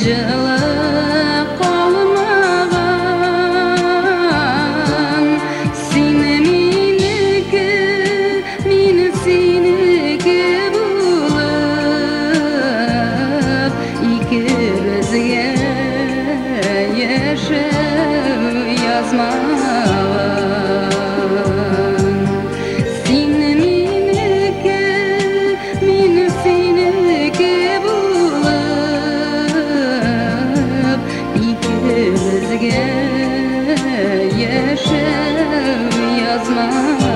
җылы калмаган. Син минеке, мин синеке булып, икебезгә яшәү язмаган. Син минеке, мин синеке булып, икебезгә яшәү язмаган.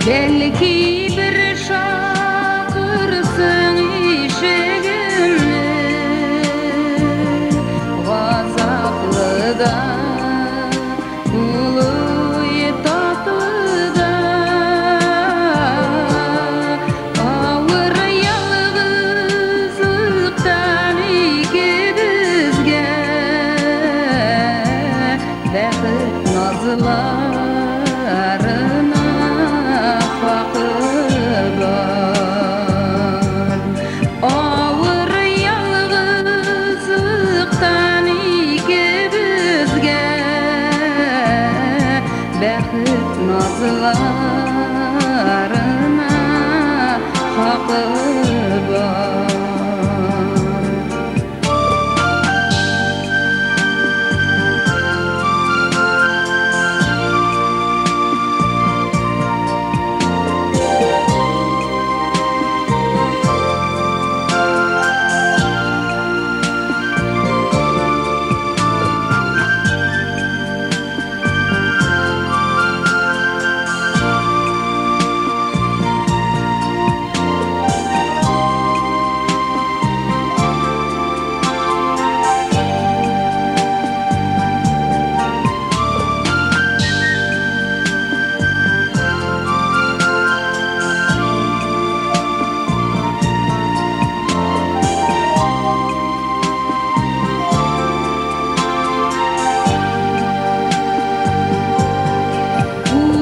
Бәлки бер шакырсың ишегемне, Газаплы да булуй татлы да, Авыр ялгызлыктан икебезгә Бәхет назларына хакы бар. Авыр ялгызлыктан икебезгә Бәхет назларына хакы бар.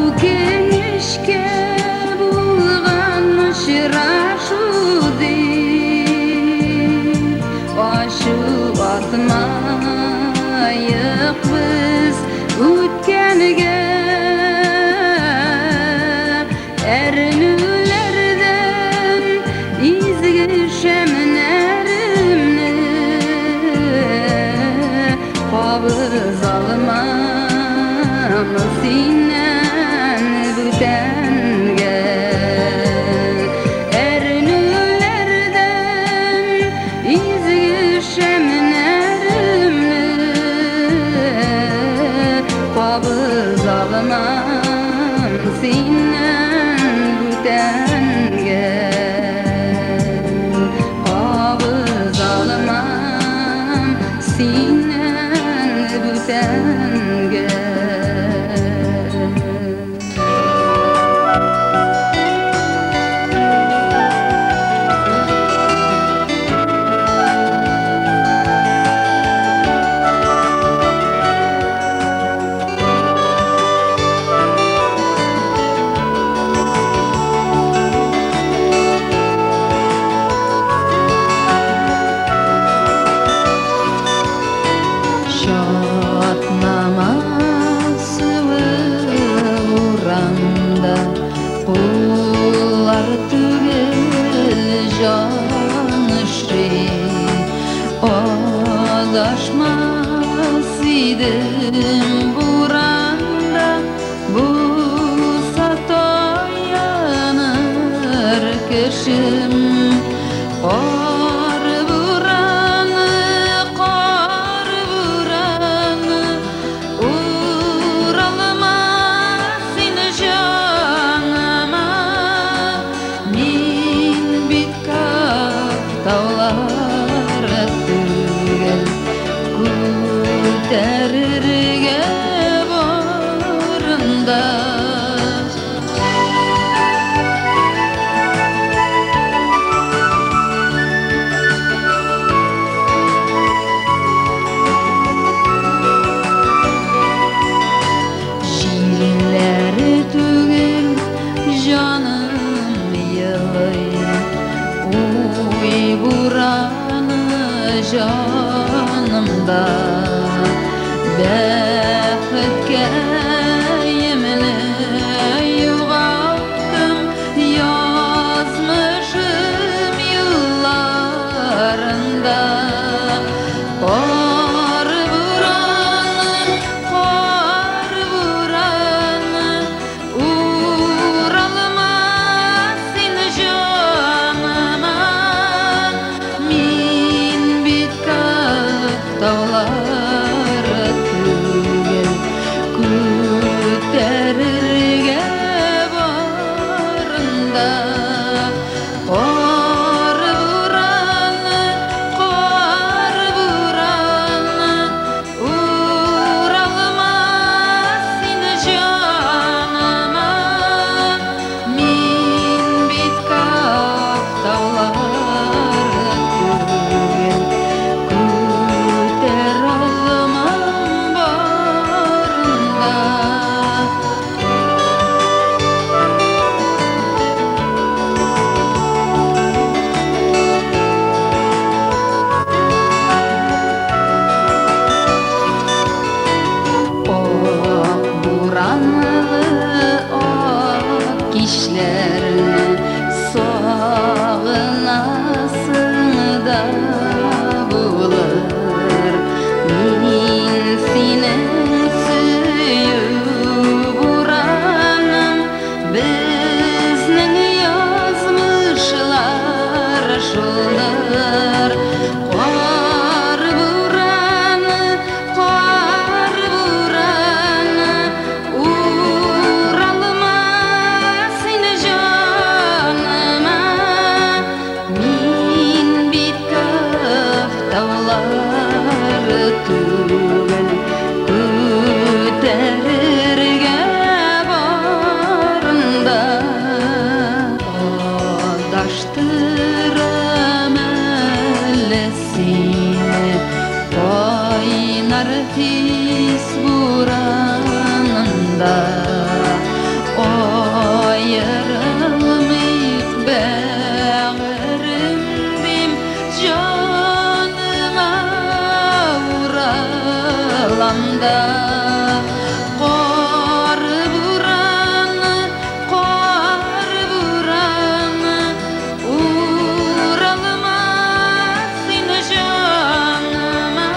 Үкенечкә булган очрашу дип, ачу атмаек без үткәнгә. Әрнүләрдән изге шәмнәремне кабызалмам синнән бүтәнгә. Әрнүләрдән изге шәмнәремне кабызалмам синнән бүтәнгә. Кабызалмам синнән бүтәнгә. Чатнама суы урамда, куллар түгел, җан өши. Адашмас идем буранда, булса таяныр кешем. Кар бураны, кар бураны, уралма син җаныма. Мин бит Каф таулары түгел, күтәрергә барында. җанымда. Бәхеткәемне югалттым язмышым юлларында. Кар бураны, кар бураны, Уралма син җаныма, Мин бит Каф таулары түгел, Күтәрергә барын да. Кар бураны, кар бураны, Уралма син җаныма, Мин бит Каф таулары түгел, Күтәрә алмам барын да. Ак буранлы ак кичләрне сагынасың да булыр. Мин синең сөю бураның, безнең язмышлар шулдыр. Кар бураны, кар бураны, уралма син җаныма. Мин бит Каф таулары түгел, күтәрергә барын да. Адаштырам әллә сине кайнар хис буранында. Аерылмыйк, бәгырем дим, җаныма уралам да. Кар бураны, кар бураны, уралма син җаныма.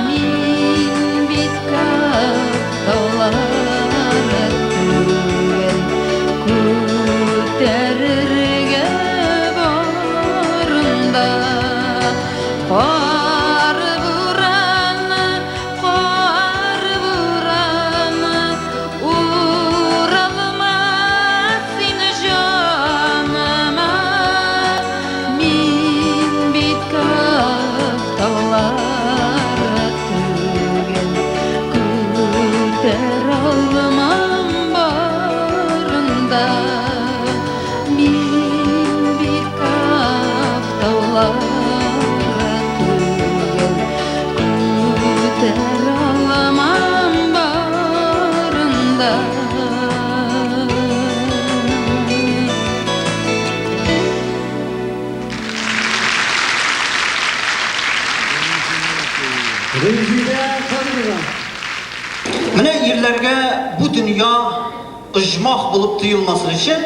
Мин бит Каф таулары түгел, күтәрергә барын да. Кар бураны, кар бураны, уралма син җаныма. Мин бит Каф таулары түгел, күтәрә алмам барын да. Мин бит Каф таулары түгел, күтәрә алмам барын да. Резидә Кадырова. Менә ирләргә бу дөнья оҗмах булып тоелмасын өчен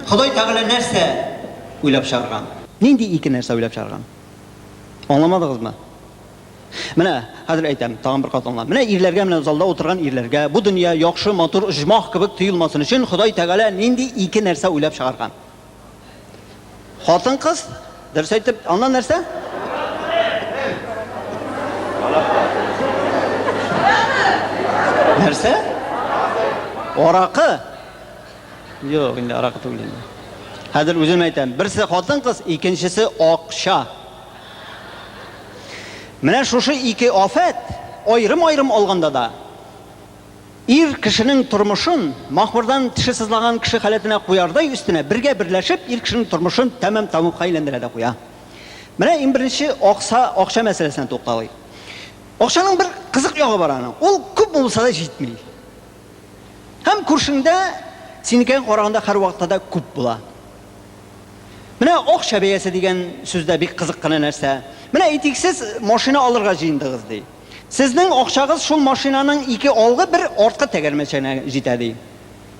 Ходай Тәгалә нәрсә уйлап чыгарган? Нинди ике нәрсә уйлап чыгарган? Аңламадыгызмы? Менә хәзер әйтәм, тагын бер кат аңла. Менә ирләргә, менә залда утырган ирләргә бу дөнья яхшы, матур оҗмах кебек тоелмасын өчен Ходай Тәгалә нинди ике нәрсә уйлап чыгарган? Хатын-кыз, дөрес әйтеп, аннан нәрсә? Нәрсә? Аракы. Юк, инде аракы түгел инде. Хәзер үзем әйтәм. Берсе хатын-кыз, икенчесе акча. Менә шушы ике афәт аерым-аерым алганда да Ир кешенең тормышын махмырдан теше сызлаган кеше халәтенә куярдай өстенә бергә берләшеп ир кешенең тормышын тәмам тәмугка әйләндерә дә куя. Менә иң беренче акса, акча мәсьәләсенә тукталыйк. Акчаның бер кызык ягы бар аның. Ул күпме булса да җитми. Һәм күршеңдә синекегә караганда һәрвакытта да күп була. Менә акча бәясе дигән сүз дә бик кызык кына нәрсә. Менә әйтик, сез машина алырга җыендыгыз, ди. Сезнең акчагыз шул машинаның ике алгы, бер арткы тәгәрмәченә җитә, ди.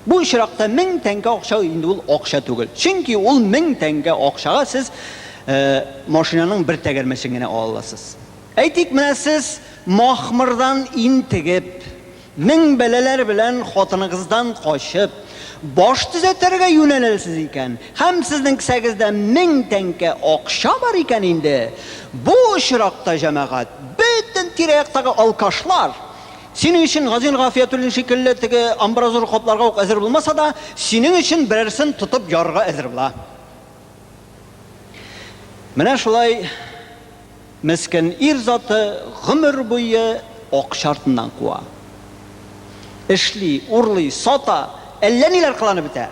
Бу очракта 1000 тәңкә акча инде ул акча түгел. Чөнки ул 1000 тәңкә акчага сез машинаның бер тәгәрмәчен генә ала аласыз. Әйтик, менә сез махмырдан интегеп, 1000 бәлаләр белән хатыныгыздан качып, баш төзәтергә юнәләлсез икән һәм сезнең кесәгездә 1000 тәңкә акча бар икән инде, бу очракта, җәмәгать, бөтен тирә-яктагы алкашлар, синең өчен Газин Гафиятуллин шикелле теге амбразура капларга ук әзер булмаса да, синең өчен берәрсен тотып ярырга әзер була. Менә шулай Мескен ир заты гомер буе акча артыннан куа. Эшли, урлый, сата, әллә ниләр кыланып бетә.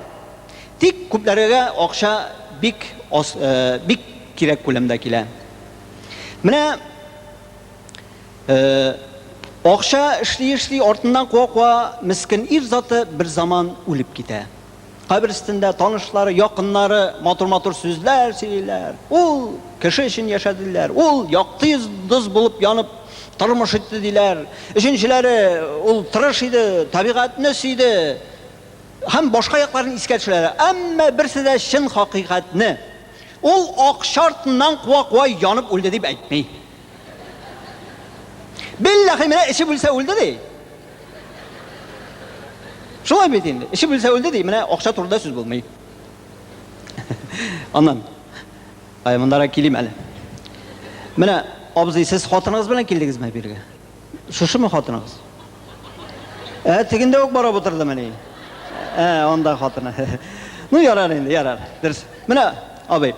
Тик күпләргә акча бик аз, бик кирәк күләмдә килә. Менә акча эшли-эшли, артыннан куа-куа, мескен ир заты берзаман үлеп китә. Кабер өстендә танышлары, якыннары матур-матур сүзләр сөйлиләр. Ул кеше өчен яшәде, диләр. Ул якты йолдыз булып янып тормыш итте, диләр. Өченчеләре, ул тырыш иде, табигатьне сөйде һәм башка якларын искә төшерәләр. Әмма берсе дә чын хакыйкатьне, ул акча артыннан куа-куа янып үлде, дип әйтми. Билләһи, менә эчеп үлсә үлде, ди. Шулай бит инде. Эчеп үлсә үлде ди, менә акча турында сүз булмый. Аннан, ай, мондарак килим әле. Менә, абзый, сез хатыныгыз белән килдегезме бирегә? Шушымы хатыныгыз? Ә, тегендә үк барып утырдымыни? Ә, анда хатыны. Ну, ярар инде, ярар. Дөрес. Менә, абый,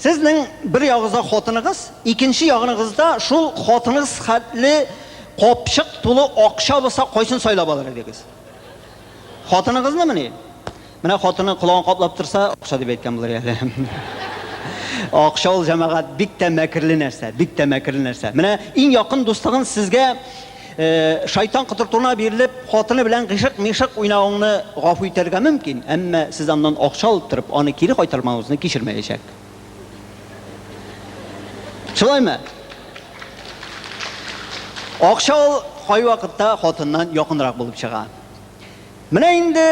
Сезнең бер ягыгызда хатыныгыз, икенче ягыныгызда шул хатыныгыз хәтле капчык тулы акча булса, кайсын сайлап алыр идегез? Хатыныгызнымыни? Менә хатыны колагын каплап торса, акча дип әйткән булыр әле. Акча ул, җәмәгать, бик тә мәкерле нәрсә, бик тә мәкерле нәрсә. Менә иң якын дустыгын сезгә Шайтан котыртуына бирелеп, хатыны белән гыйшык-мыйшык уйнавыңны гафу итәргә мөмкин, әмма сез аннан акча алып торып, аны кире кайтармавыгызны кичермәячәк. Шулаймы? Акча ул кайвакытта хатыннан якынрак булып чыга. Менә инде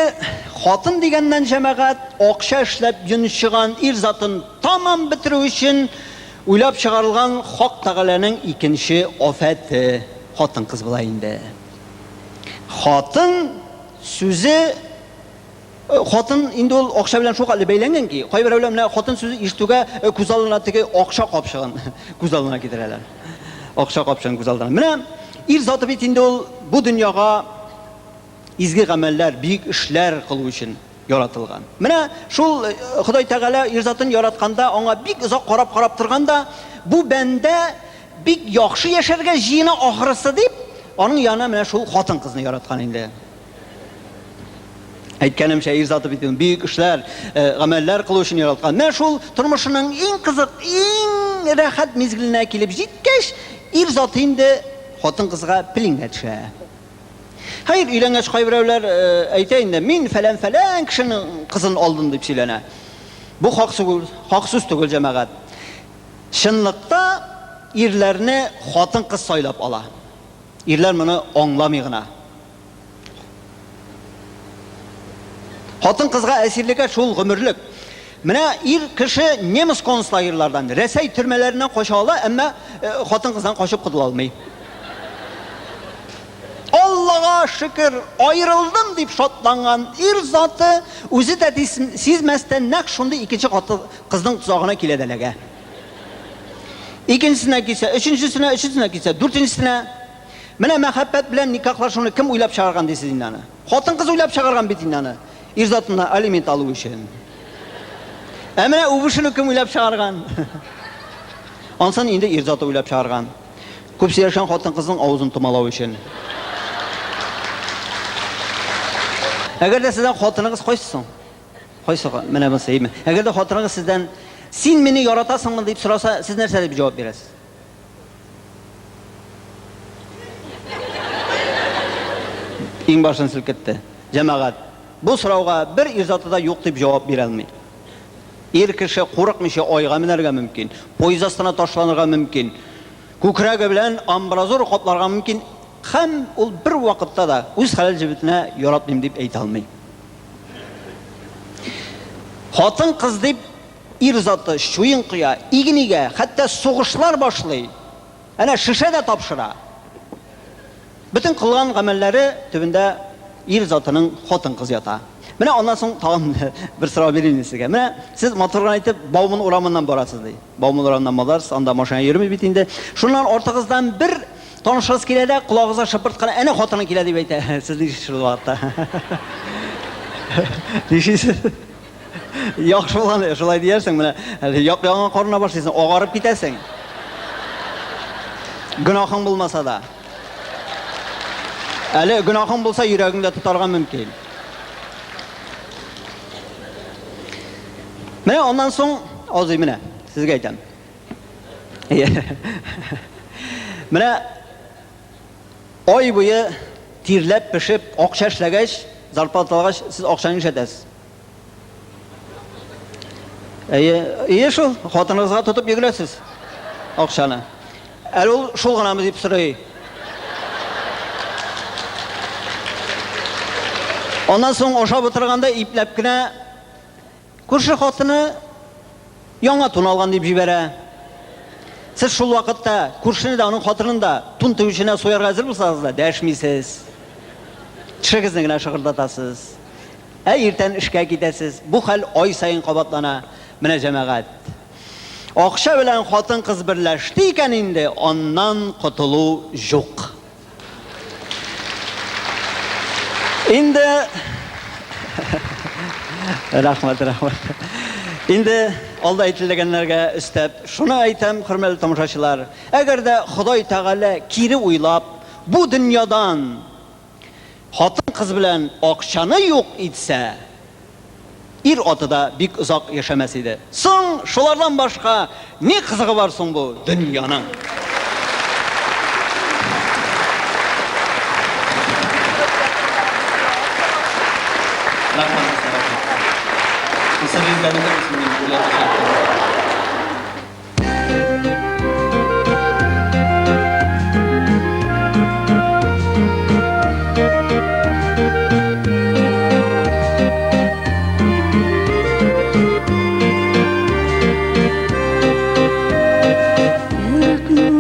хатын дигәннән, җәмәгать, акча эшләп йончыган ир затын тамам бетерү өчен уйлап чыгарылган Хак Тәгаләнең икенче афәте, хатын-кыз була инде. Хатын сүзе, хатын инде ул акча белән шулкадәр бәйләнгән ки, кайберәүләр менә хатын сүзе ишетүгә күз алдына теге акча капчыгын күз алдына китерәләр. Акча капчыгын күз алдына. Менә ир заты бит инде ул бу дөньяга изге гамәлләр, бөек эшләр кылу өчен яратылган. Менә шул Ходай Тәгалә ир затын яратканда, аңа бик озак карап-карап торган да, бу бәндә бик яхшы яшәргә җыена ахрысы дип, аның янына менә шул хатын-кызны яраткан инде. Әйткәнемчә, ир заты бит бөек эшләр, гамәлләр кылу өчен яралткан. Менә шул тормышының иң кызык, иң рәхәт мизгеленә килеп җиткәч, ир заты инде хатын-кызга пелингә төшә. Хәер, өйләнгәч кайберәүләр әйтә инде, мин фәлән-фәлән кешенең кызын алдым дип сөйләнә. Бу хак сүз, хак сүз түгел, җәмәгать. Чынлыкта ирләрне хатын-кыз сайлап ала. Ирләр моны аңламый гына. Хатын-кызга әсирлеккә шул гомерлек. Менә ир кеше немец концлагерьлардан, Рәсәй төрмәләреннән кача ала, әмма хатын-кыздан качып котыла алмый. Аллага шөкер, аерылдым дип шатланган ир заты үзе дә сизмәстән нәкъ шундый икенче кызның тозагына килә дә эләгә. Икенчесенә килсә, өченчесенә, өченчесенә килсә, дүртенчесенә. Менә мәхәббәт белән никахлашуны кем уйлап чыгарган дисез инде аны? Хатын-кыз уйлап чыгарган бит инде аны. Ир затына алимент алу өчен. Ә менә үбешүне кем уйлап чыгарган? Ансын инде ир заты уйлап чыгарган. Күп сөйләшкән хатын-кызның авызын томалау өчен. Әгәр дә сездән хатыныгыз кайсы соң? Кайсы? Менә монысы, әйеме? Әгәр дә хатыныгыз сездән син мине яратасыңмы дип сораса, сез нәрсә дип җавап бирәсез? Иңбашын селкетте. Җәмәгать, бу сорауга бер ир заты да юк дип җавап бирә алмый. Ир кеше курыкмыйча айга менәргә мөмкин, поезд астына ташланырга мөмкин, күкрәге белән амбразура капларга мөмкин һәм ул бервакытта да үз хәләл җефетенә яратмыйм дип әйтә алмый. Хатын-кыз дип ир заты чуен коя, иген игә, хәтта сугышлар башлый, әнә шешә дә тапшыра. Бөтен кылган гамәлләре төбендә ир затының хатын-кыз ята. Менә аннан соң тагын бер сорау бирим инде сезгә. Менә сез матур гына итеп Бауман урамыннан барасыз ди. Бауман урамыннан барасыз, анда машина йөрми бит инде. Шуннан артыгыздан бер танышыгыз килә дә, колагыгызга шыпырт кына, әнә хатының килә дип әйтә. Сез нишлисез шул вакытта? Нишлисез? Яхшы булган, шулай диярсең, менә әле як-ягыңа карана башлыйсың, агарып китәсең. Гөнаһың булмаса да. Әле гөнаһың булса, йөрәгеңдә тотарга мөмкин. Менә аннан соң, азый менә, сезгә әйтәм. Менә ай буе тирләп, пешеп, акча эшләгәч, зарплата алгач, сез акчаны нишләтәсез? Әйе, әйе шул, хатыныгызга тотып йөгерәсез акчаны. Әле ул шул гынамы дип сорый. Аннан соң ашап утырганда ипләп кенә күрше хатыны яңа тун алган дип җибәрә. Сез шул вакытта күршене дә, аның хатынын да тун тегүченә суярга әзер булсагыз да, дәшмисез. Тешегезне генә шыгырдатасыз. Ә иртән эшкә китәсез. Бу хәл ай саен кабатлана. Менә, җәмәгать, акча белән хатын-кыз берләште икән инде, аннан котылу җук. Инде Рәхмәт, рәхмәт. Инде алда әйтелгәннәргә өстәп, шуны әйтәм, хөрмәтле тамашачылар, әгәр дә Ходай Тәгалә кире уйлап, бу дөньядан Хатын-кыз белән акчаны юк итсә, ир-аты да бик озак яшәмәс иде. Соң, шулардан башка ни кызыгы бар соң бу дөньяның? Рәхмәт, рәхмәт. Ерак юл.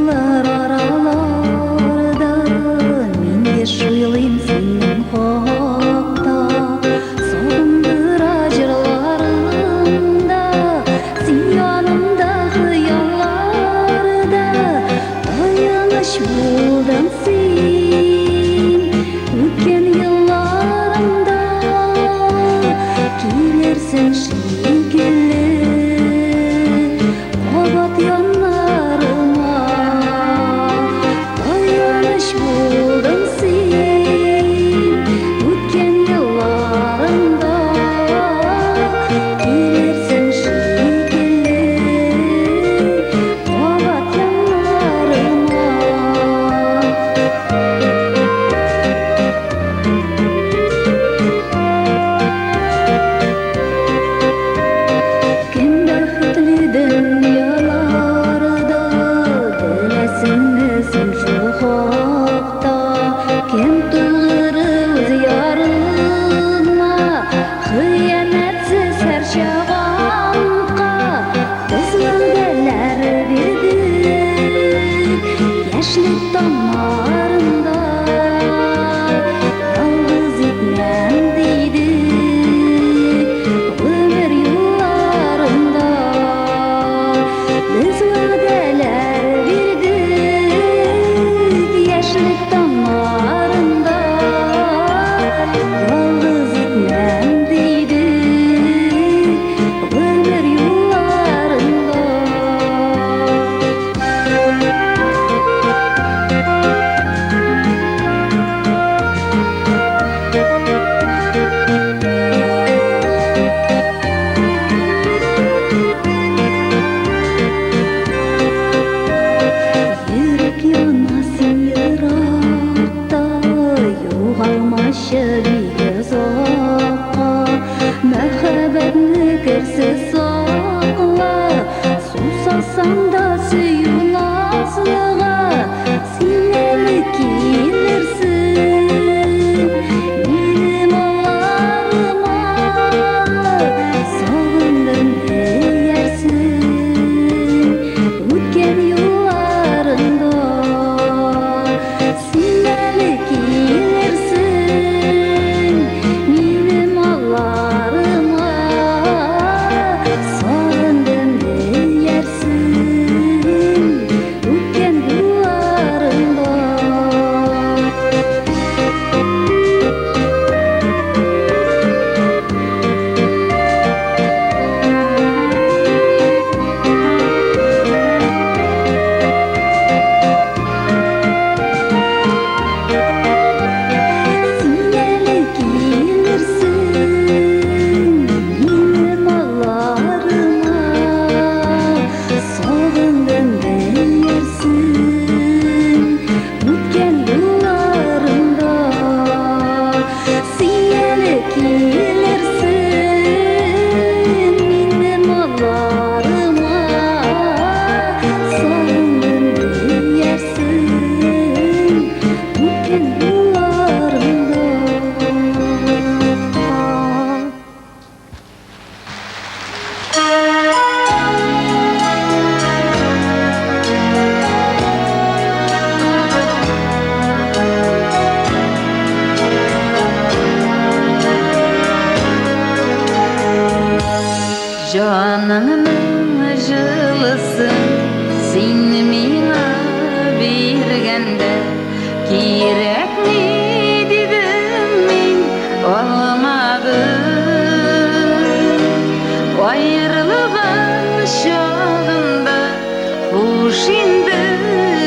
Хуш инде,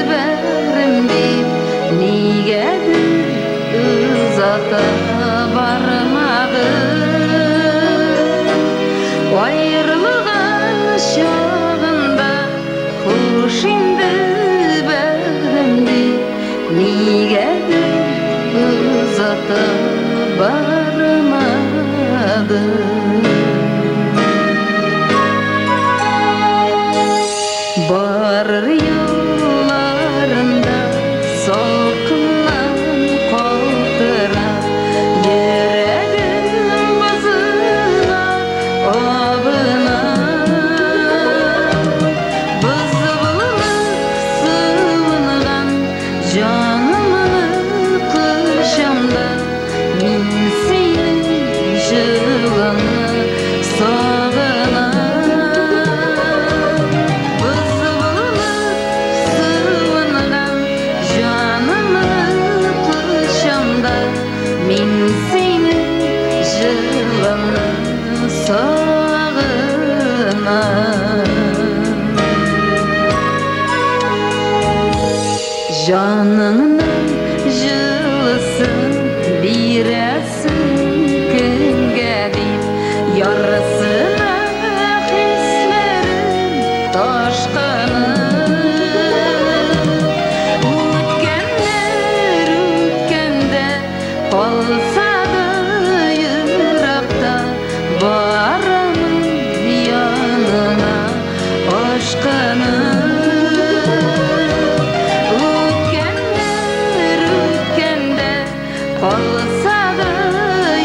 бәгърем дип, нигәдер озата бармадың. Аерылган чагында, хуш инде, бәгърем дип, нигәдер озата бармадың. Барыр юлларында салкыннан калтырап, йөрәгем бозына абына. Боз булып суынган җанымны кочам да, мин синең җылыңны сагынам. Боз булып суынган җанымны кочам да, мин синең җылыңны сагынам. Җаныңның җылысын бирәсең кемгә дип, ярсына хисләрем ташкыны. Үткәннәр үткәндә калса да еракта, барамын яныңа ашкынып. Үткәннәр үткәндә калса да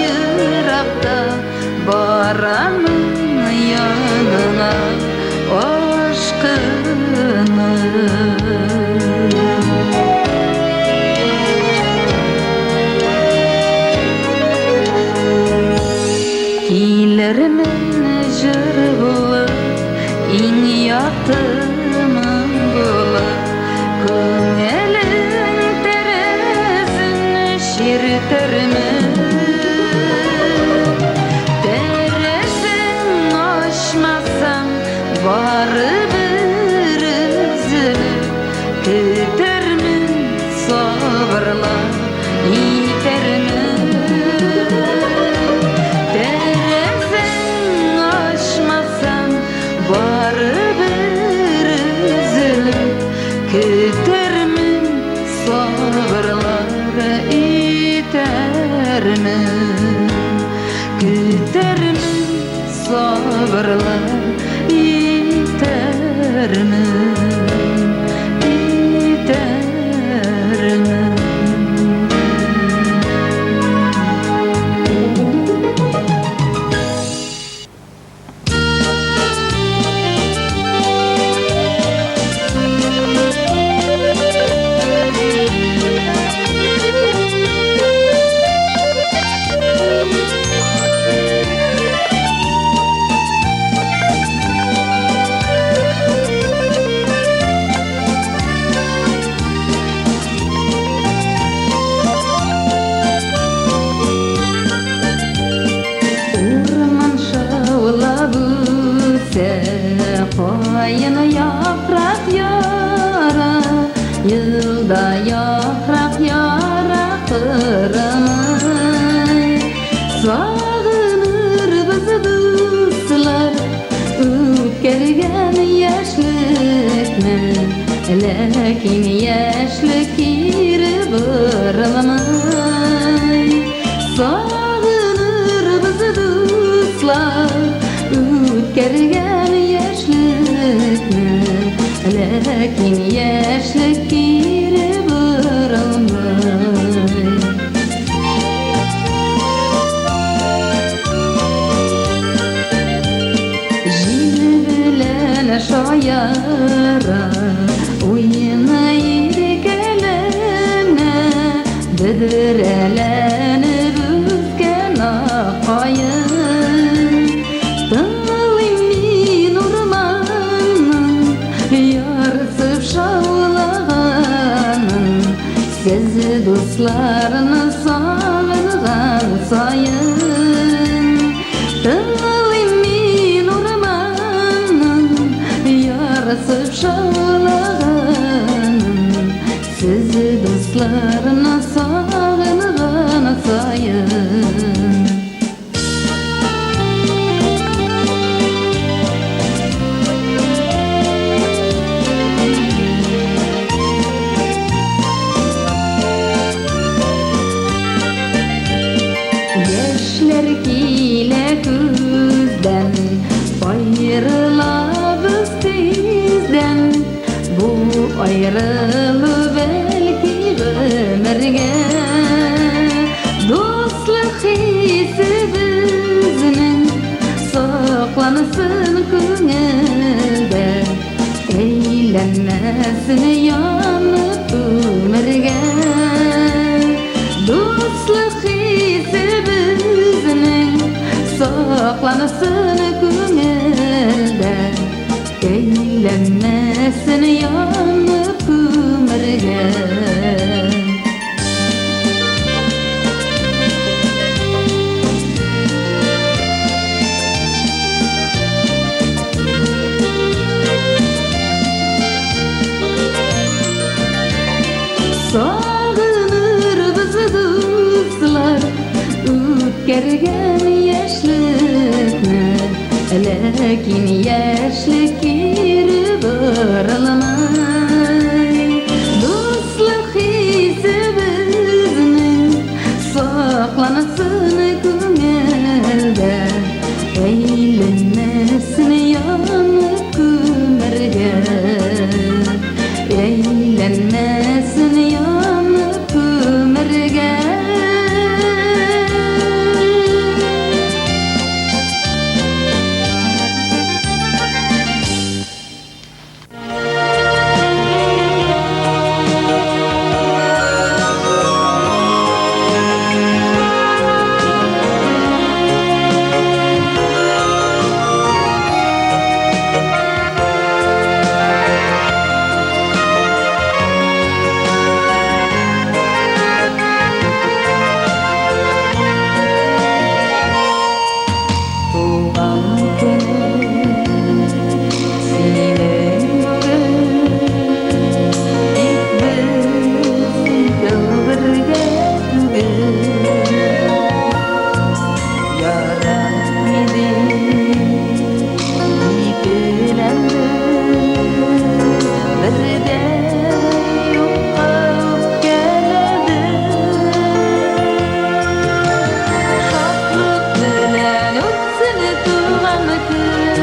еракта, барамын яныңа ашкынып. Килермен җыр булып, иң якты моң булып, күңелең тәрәзен чиртермен. Тәрәзең ачмасаң, барыбер өзелеп, көтәрмен, сабырлар итәрмен. Тәрәзәң ачмасаң, барыбер өзелеп, көтәрмен, сабырлар итәрмен. Көтәрмен, сабырлар итәрмен, итәрмен. Урман шаулап үсә, каен яфрак яра, елда яфрак яра кырымай. Сагынырбыз, дуслар, үткәргән яшьлекне, ләкин яшьлек кире борылмай. Сагынырбыз, дуслар, үткәргән яшьлекне, ләкин яшьлек кире борылмай. Җил белән шаяра, уйный, иркәләнә, бөдрәләнеп үскән ак каен. Тыңлыйм мин урманның ярсып шаулаганын, сез дусларны сагынган саен. Тыңлыйм мин урманның ярсып шаулаганын. Дусларны сагынган саен. Яшьләр килә күздән, аерылабыз тиздән. Бу аерылу бәлки гомергә. Дуслык хисе безнең саклансын күңелдә, әйләнмәсен янып күмергә. Дуслык хисе безнең саклансын күңелдә, әйләнмәсен янып күмергә. Сагынырбыз дуслар үткәргән яшьлекне, ләкин яшьлек кире борылмай. Дуслык хисе безнең саклансын күңелдә, әйләнмәсен янып күмергә. Әйләнмәсен янып күмергә. Туган көнең синең бүген, тик без икәү бергә түгел. Ярар иде, икеләндем, бер дә юкка үпкәләдем. Шатлык белән үтсен туган көнең.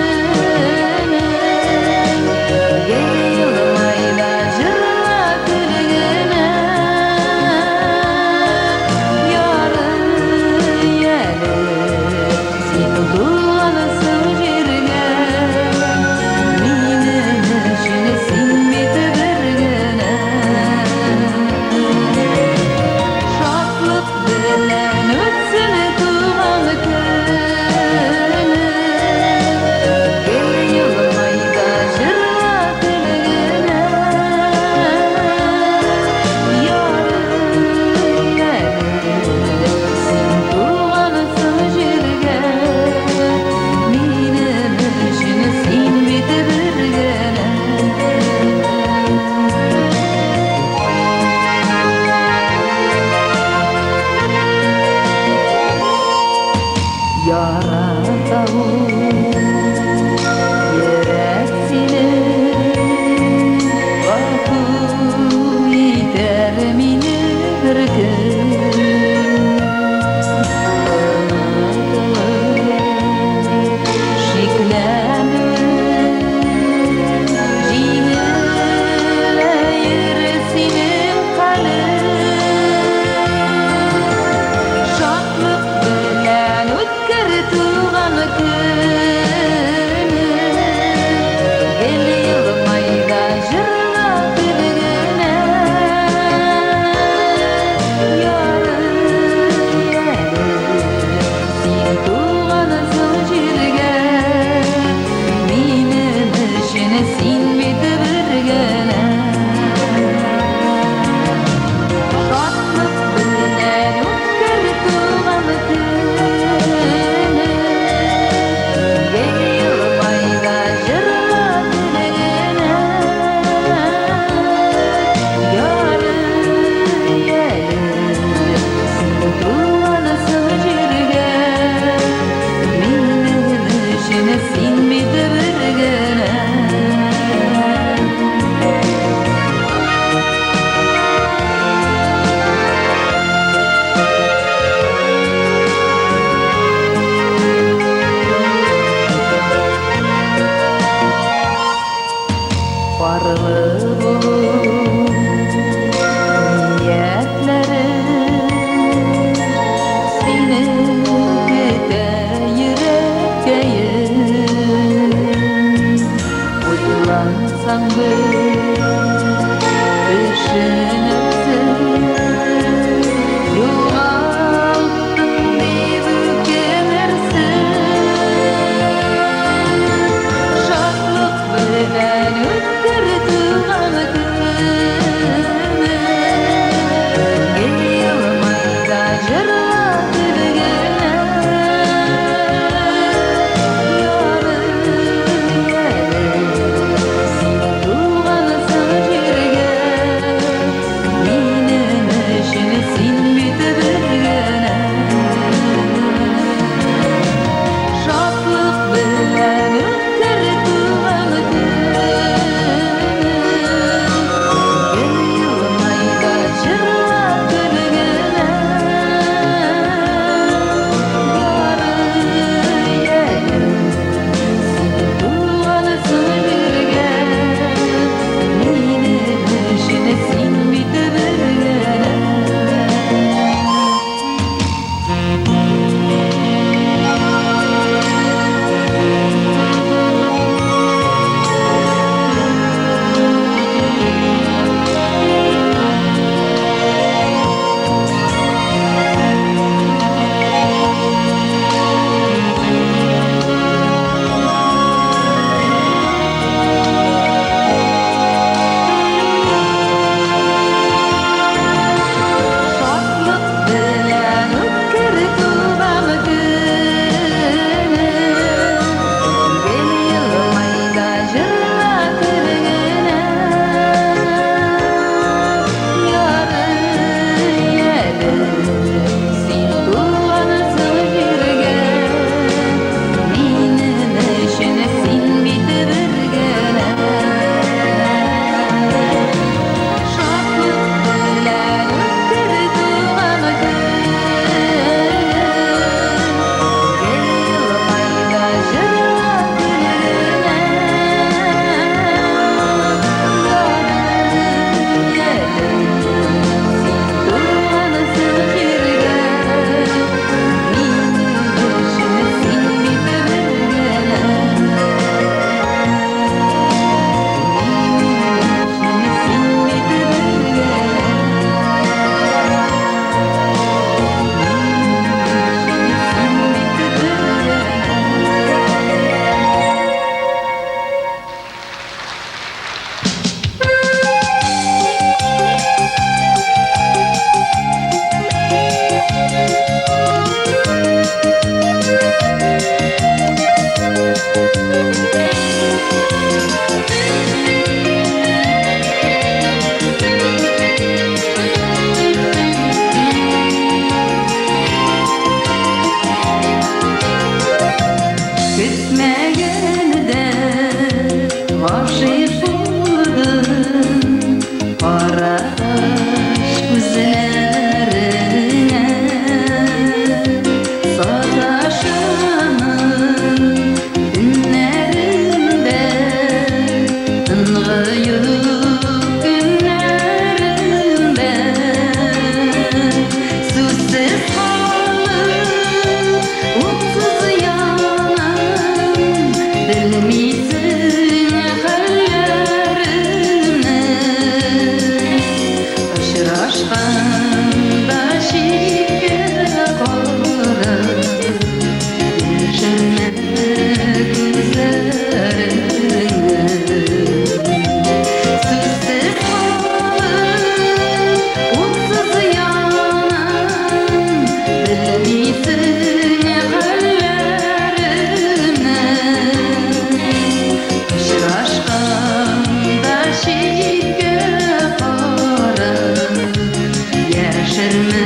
Парлы булу ниятләре. Сине көтә йөрәккәем. Уйлансаң бер төшенерсең. Югалттым дип үкенерсең. Шатлык белән үткәр туган көнең. Гел елмай да җырла көл генә. Ярый әле син тугансың җиргә. Минем өчен син бит бер генә. Шатлык белән үткәр туган көнең. Гел елмай да җырла көл генә. Ярый әле син тугансың җиргә. Минем өчен син бит бер генә. Шатлык белән үткәр туган көнең. Гел елмай да җырла көл генә. Ярый әле син тугансың җиргә. Минем өчен син бит бер генә. Шатлык белән үткәр туган көнең. Гел елмай да җырла көл генә. Ярый әле син тугансың җиргә. Минем өчен син бит бер генә. Минем өчен син бит бер генә. Минем өчен син бит бер генә. Көтмәгәндә гашыйк булдым Караш күзләреңә. Саташамын төннәремдә, Тынгы юк көннәремдә. Сүзсез калып, утсыз янам, Белмисең хәлләремне. Очрашканда читкә карап, Яшермә күзләреңне. Сүзсез калып, утсыз янам, Белмисең хәлләремне. Очрашканда читкә карап, Яшермә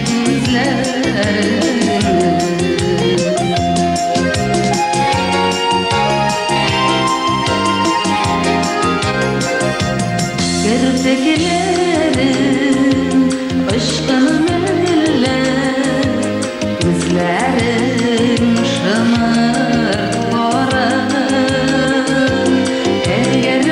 күзләреңне. Керфекләрең очкын мәллә, Күзләрең шомырт кара. Әгәр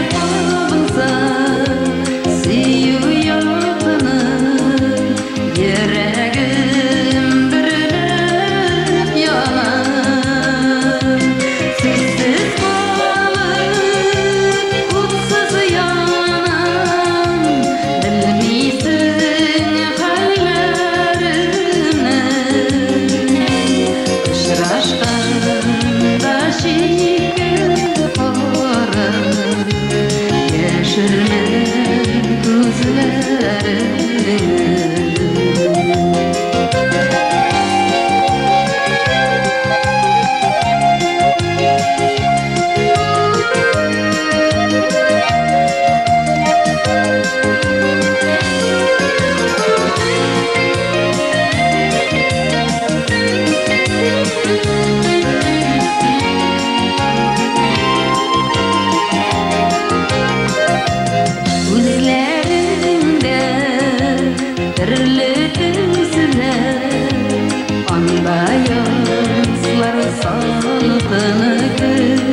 Төрле төсләр, анда язлар салкын көз.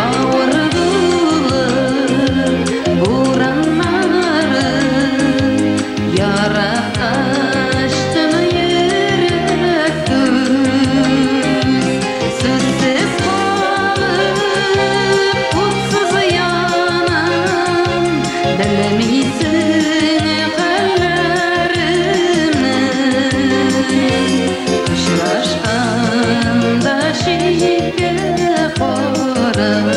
Авыр булыр бураннары, яраткач тын йөрәк түз. Сүзсез калып, утсыз янам, белмисең хәлләремне. Очрашканда читкә карап,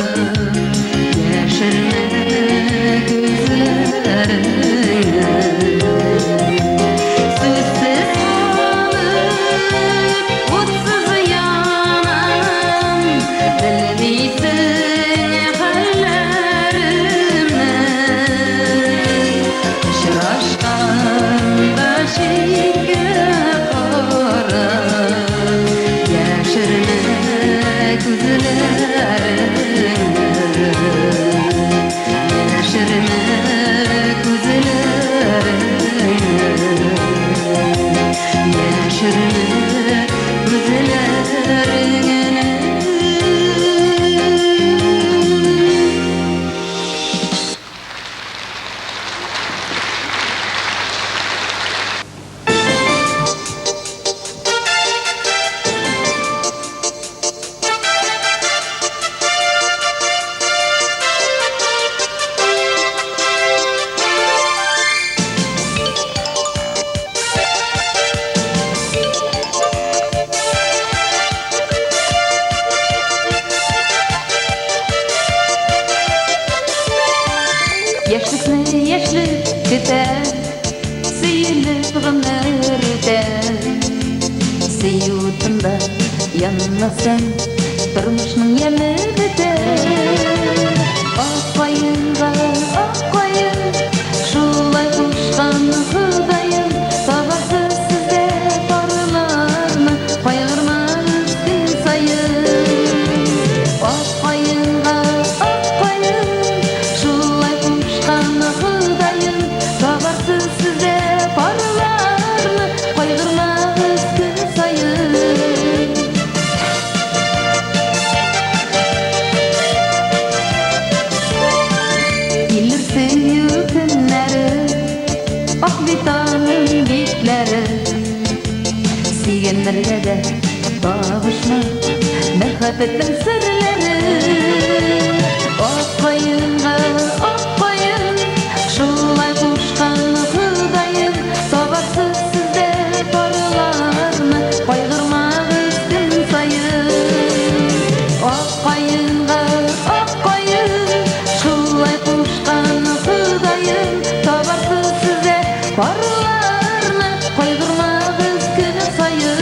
яшермә күзләреңне. Сүзсез калып, утсыз янам, белмисең хәлләремне. Очрашканда читкә карап, яшермә күзләреңне. Яшермә күзләреңне. Яшермә күзләреңне. Яшьлекне яшьлек көтә, сөелеп гомер үтә. Сөю утында янмасаң, тормышның яме бетә. Ак каенга ак каен, шулай кушкан Ходаем, табасыз сездә парларны, кайгырмагыз көн саен. Ак каенга ак каен, шулай кушкан Ходаем, табарсыз сездә парларны, кайгырмагыз көн саен. Килер сөю көннәре, ак бит аның битләре. Сөйгәннәргә дә табышмак мәхәббәтнең серләре. Ак каенга ак каен, шулай кушкан Ходаем, табарсыз сез дә парларны, кайгырмагыз көн саен. Ак каенга ак каен, шулай кушкан Ходаем, табарсыз сез дә парларны, кайгырмагыз көн саен.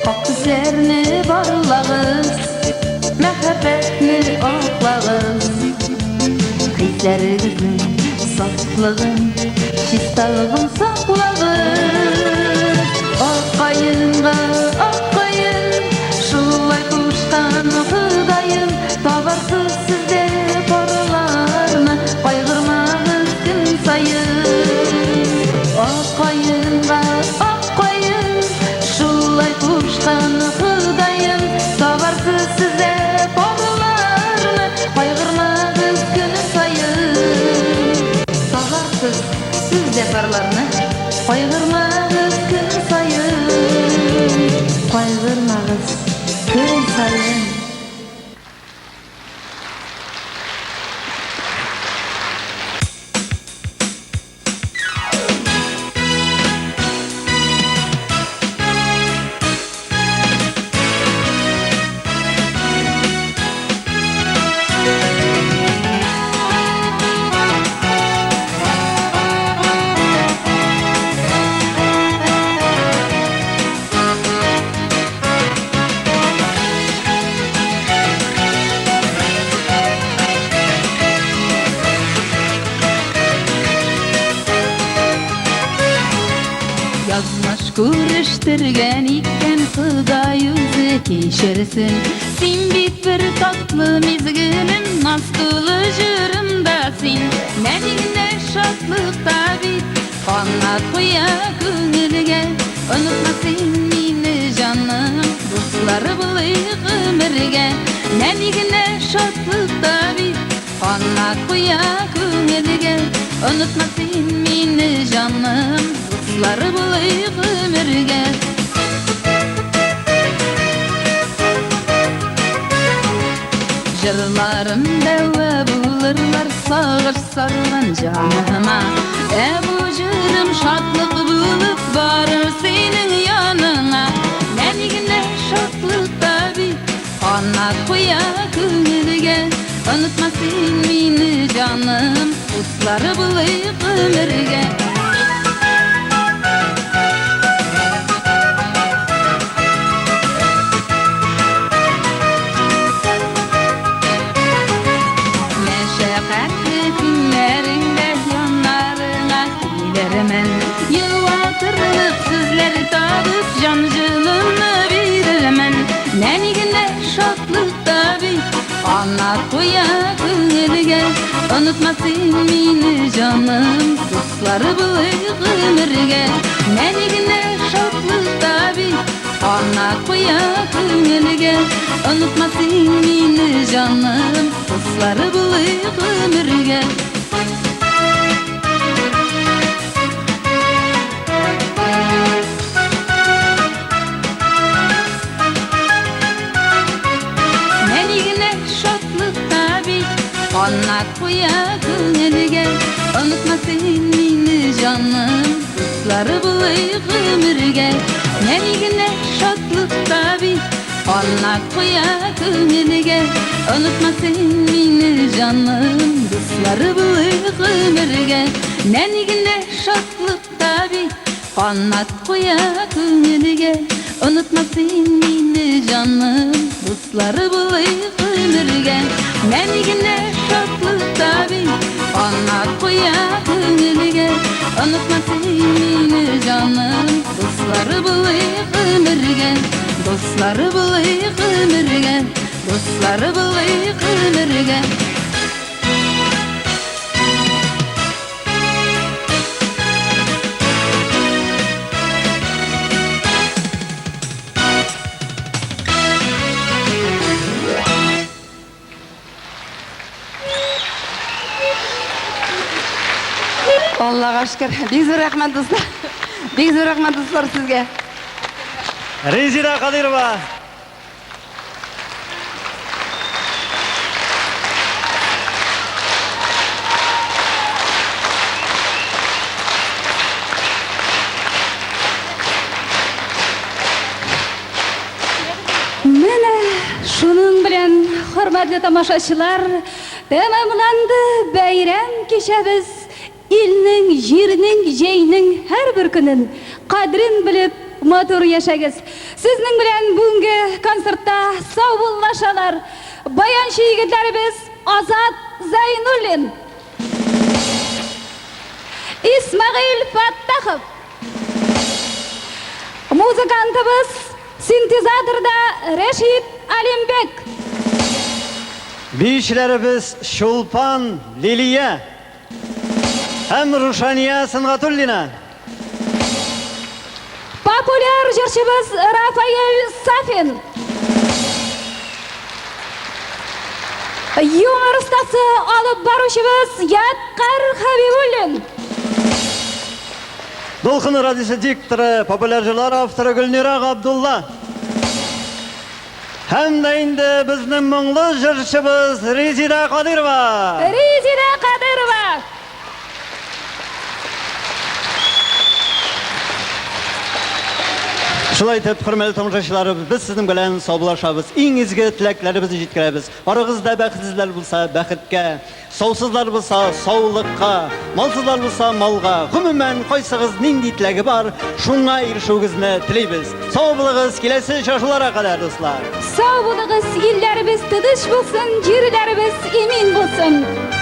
Ак төсләрне барлагыз, мәхәббәтне аклагыз. Хисләрегезнең сафлыгын, чисталыгын саклагыз. Ак каенга ак каен, шулай кушкан Ходаем, табарсыз сез дә парларны, кайгырмагыз көн саен. Ак каенга ак каен, шулай кушкан Ходаем, табарсыз сез дә парларны, кайгырмагыз көн саен. Табарсыз сез дә парларны, кайгырмагыз көн саен. Кайгырмагыз көн саен. күрештергән икән, Ходай үзе кичерсен. Син бит бер татлы мизгелем, Наз тулы җырым да син. Нәни генә шатлык та бит Канат куя күңелгә. Онытма син мине, җаным, Дуслар булыйк гомергә. Нәни генә шатлык та бит Канат куя күңелгә. Онытма син мине, җаным, Дуслар булыйк гомергә. Җырларым дәва булырлар сагыш сарган җаныма. Ә бу җырым шатлык булып барыр синең яныңа. Нәни генә шатлык та бит канат куя күңелгә. Онытма син мине, җаным, дуслар булыйк гомергә. Мәшәкатьле көннәреңдә яннарыңа килермен. Юатырлык сүзләр табып, җан җылымны бирермен. Нәни генә шатлык та бит канат куя күңелгә. Онытма син мине, җаным, дуслар булыйк гомергә. Нәни генә шатлык та бит канат куя күңелгә. Онытма син мине, җаным, дуслар булыйк гомергә. Нәни генә шатлык та бит канат куя күңелгә. Онытма син мине, җаным, дуслар булыйк гомергә. Нәни генә шатлык та бит канат куя күңелгә. Онытма син мине, җаным, дуслар булыйк гомергә. Нәни генә шатлык та бит канат куя күңелгә. Онытма син мине, җаным, дуслар булыйк гомергә. Нәни генә шатлык та бит канат куя күңелгә. Онытма син мине, җаным, дуслар булыйк гомергә. Дуслар булыйк гомергә. Дуслар булыйк гомергә. Аллага шөкер. Бик зур рәхмәт, дуслар. Бик зур рәхмәт, дуслар, сезгә. Резеда Кадыйрова. Менә шуның белән, хөрмәтле тамашачылар, тәмамланды бәйрәм кичәбез. Илнең, җирнең, җәйнең һәрбер көнен кадерен белеп, матур яшәгез. Сезнең белән бүгенге концертта саубуллашалар баянчы егетләребез Азат Зәйнуллин, Исмәгыйль Фәттахов, музыкантыбыз, синтезаторда Рәшит Алимбек. Биючеләребез Чулпан, Лилия. Һәм Рушания Сөнгатуллина. Популяр җырчыбыз Рафаэль Сафин. Юмор остасы алып баручыбыз Ядкарь Хәбибуллин. Дулкын радиосы дикторы, популяр җырлар авторы Гөлнира Габдулла. Һәм дә инде безнең моңлы җырчыбыз Резеда Кадыйрова. Резеда Кадыйрова. Шулай итеп, хөрмәтле тамашачыларыбыз, без сезнең белән саубуллашабыз. Иң изге теләкләребезне җиткерәбез. Барыгыз да бәхетсезләр булса, бәхеткә, Саусызлар булса, саулыкка, малсызлар булса, малга, гомумән, кайсыгыз нинди теләге бар, шуңа ирешүегезне телибез. Сау булыгыз, киләсе очрашуларга кадәр, дуслар! Сау булыгыз, илләребез тыныч булсын, җирләребез имин булсын!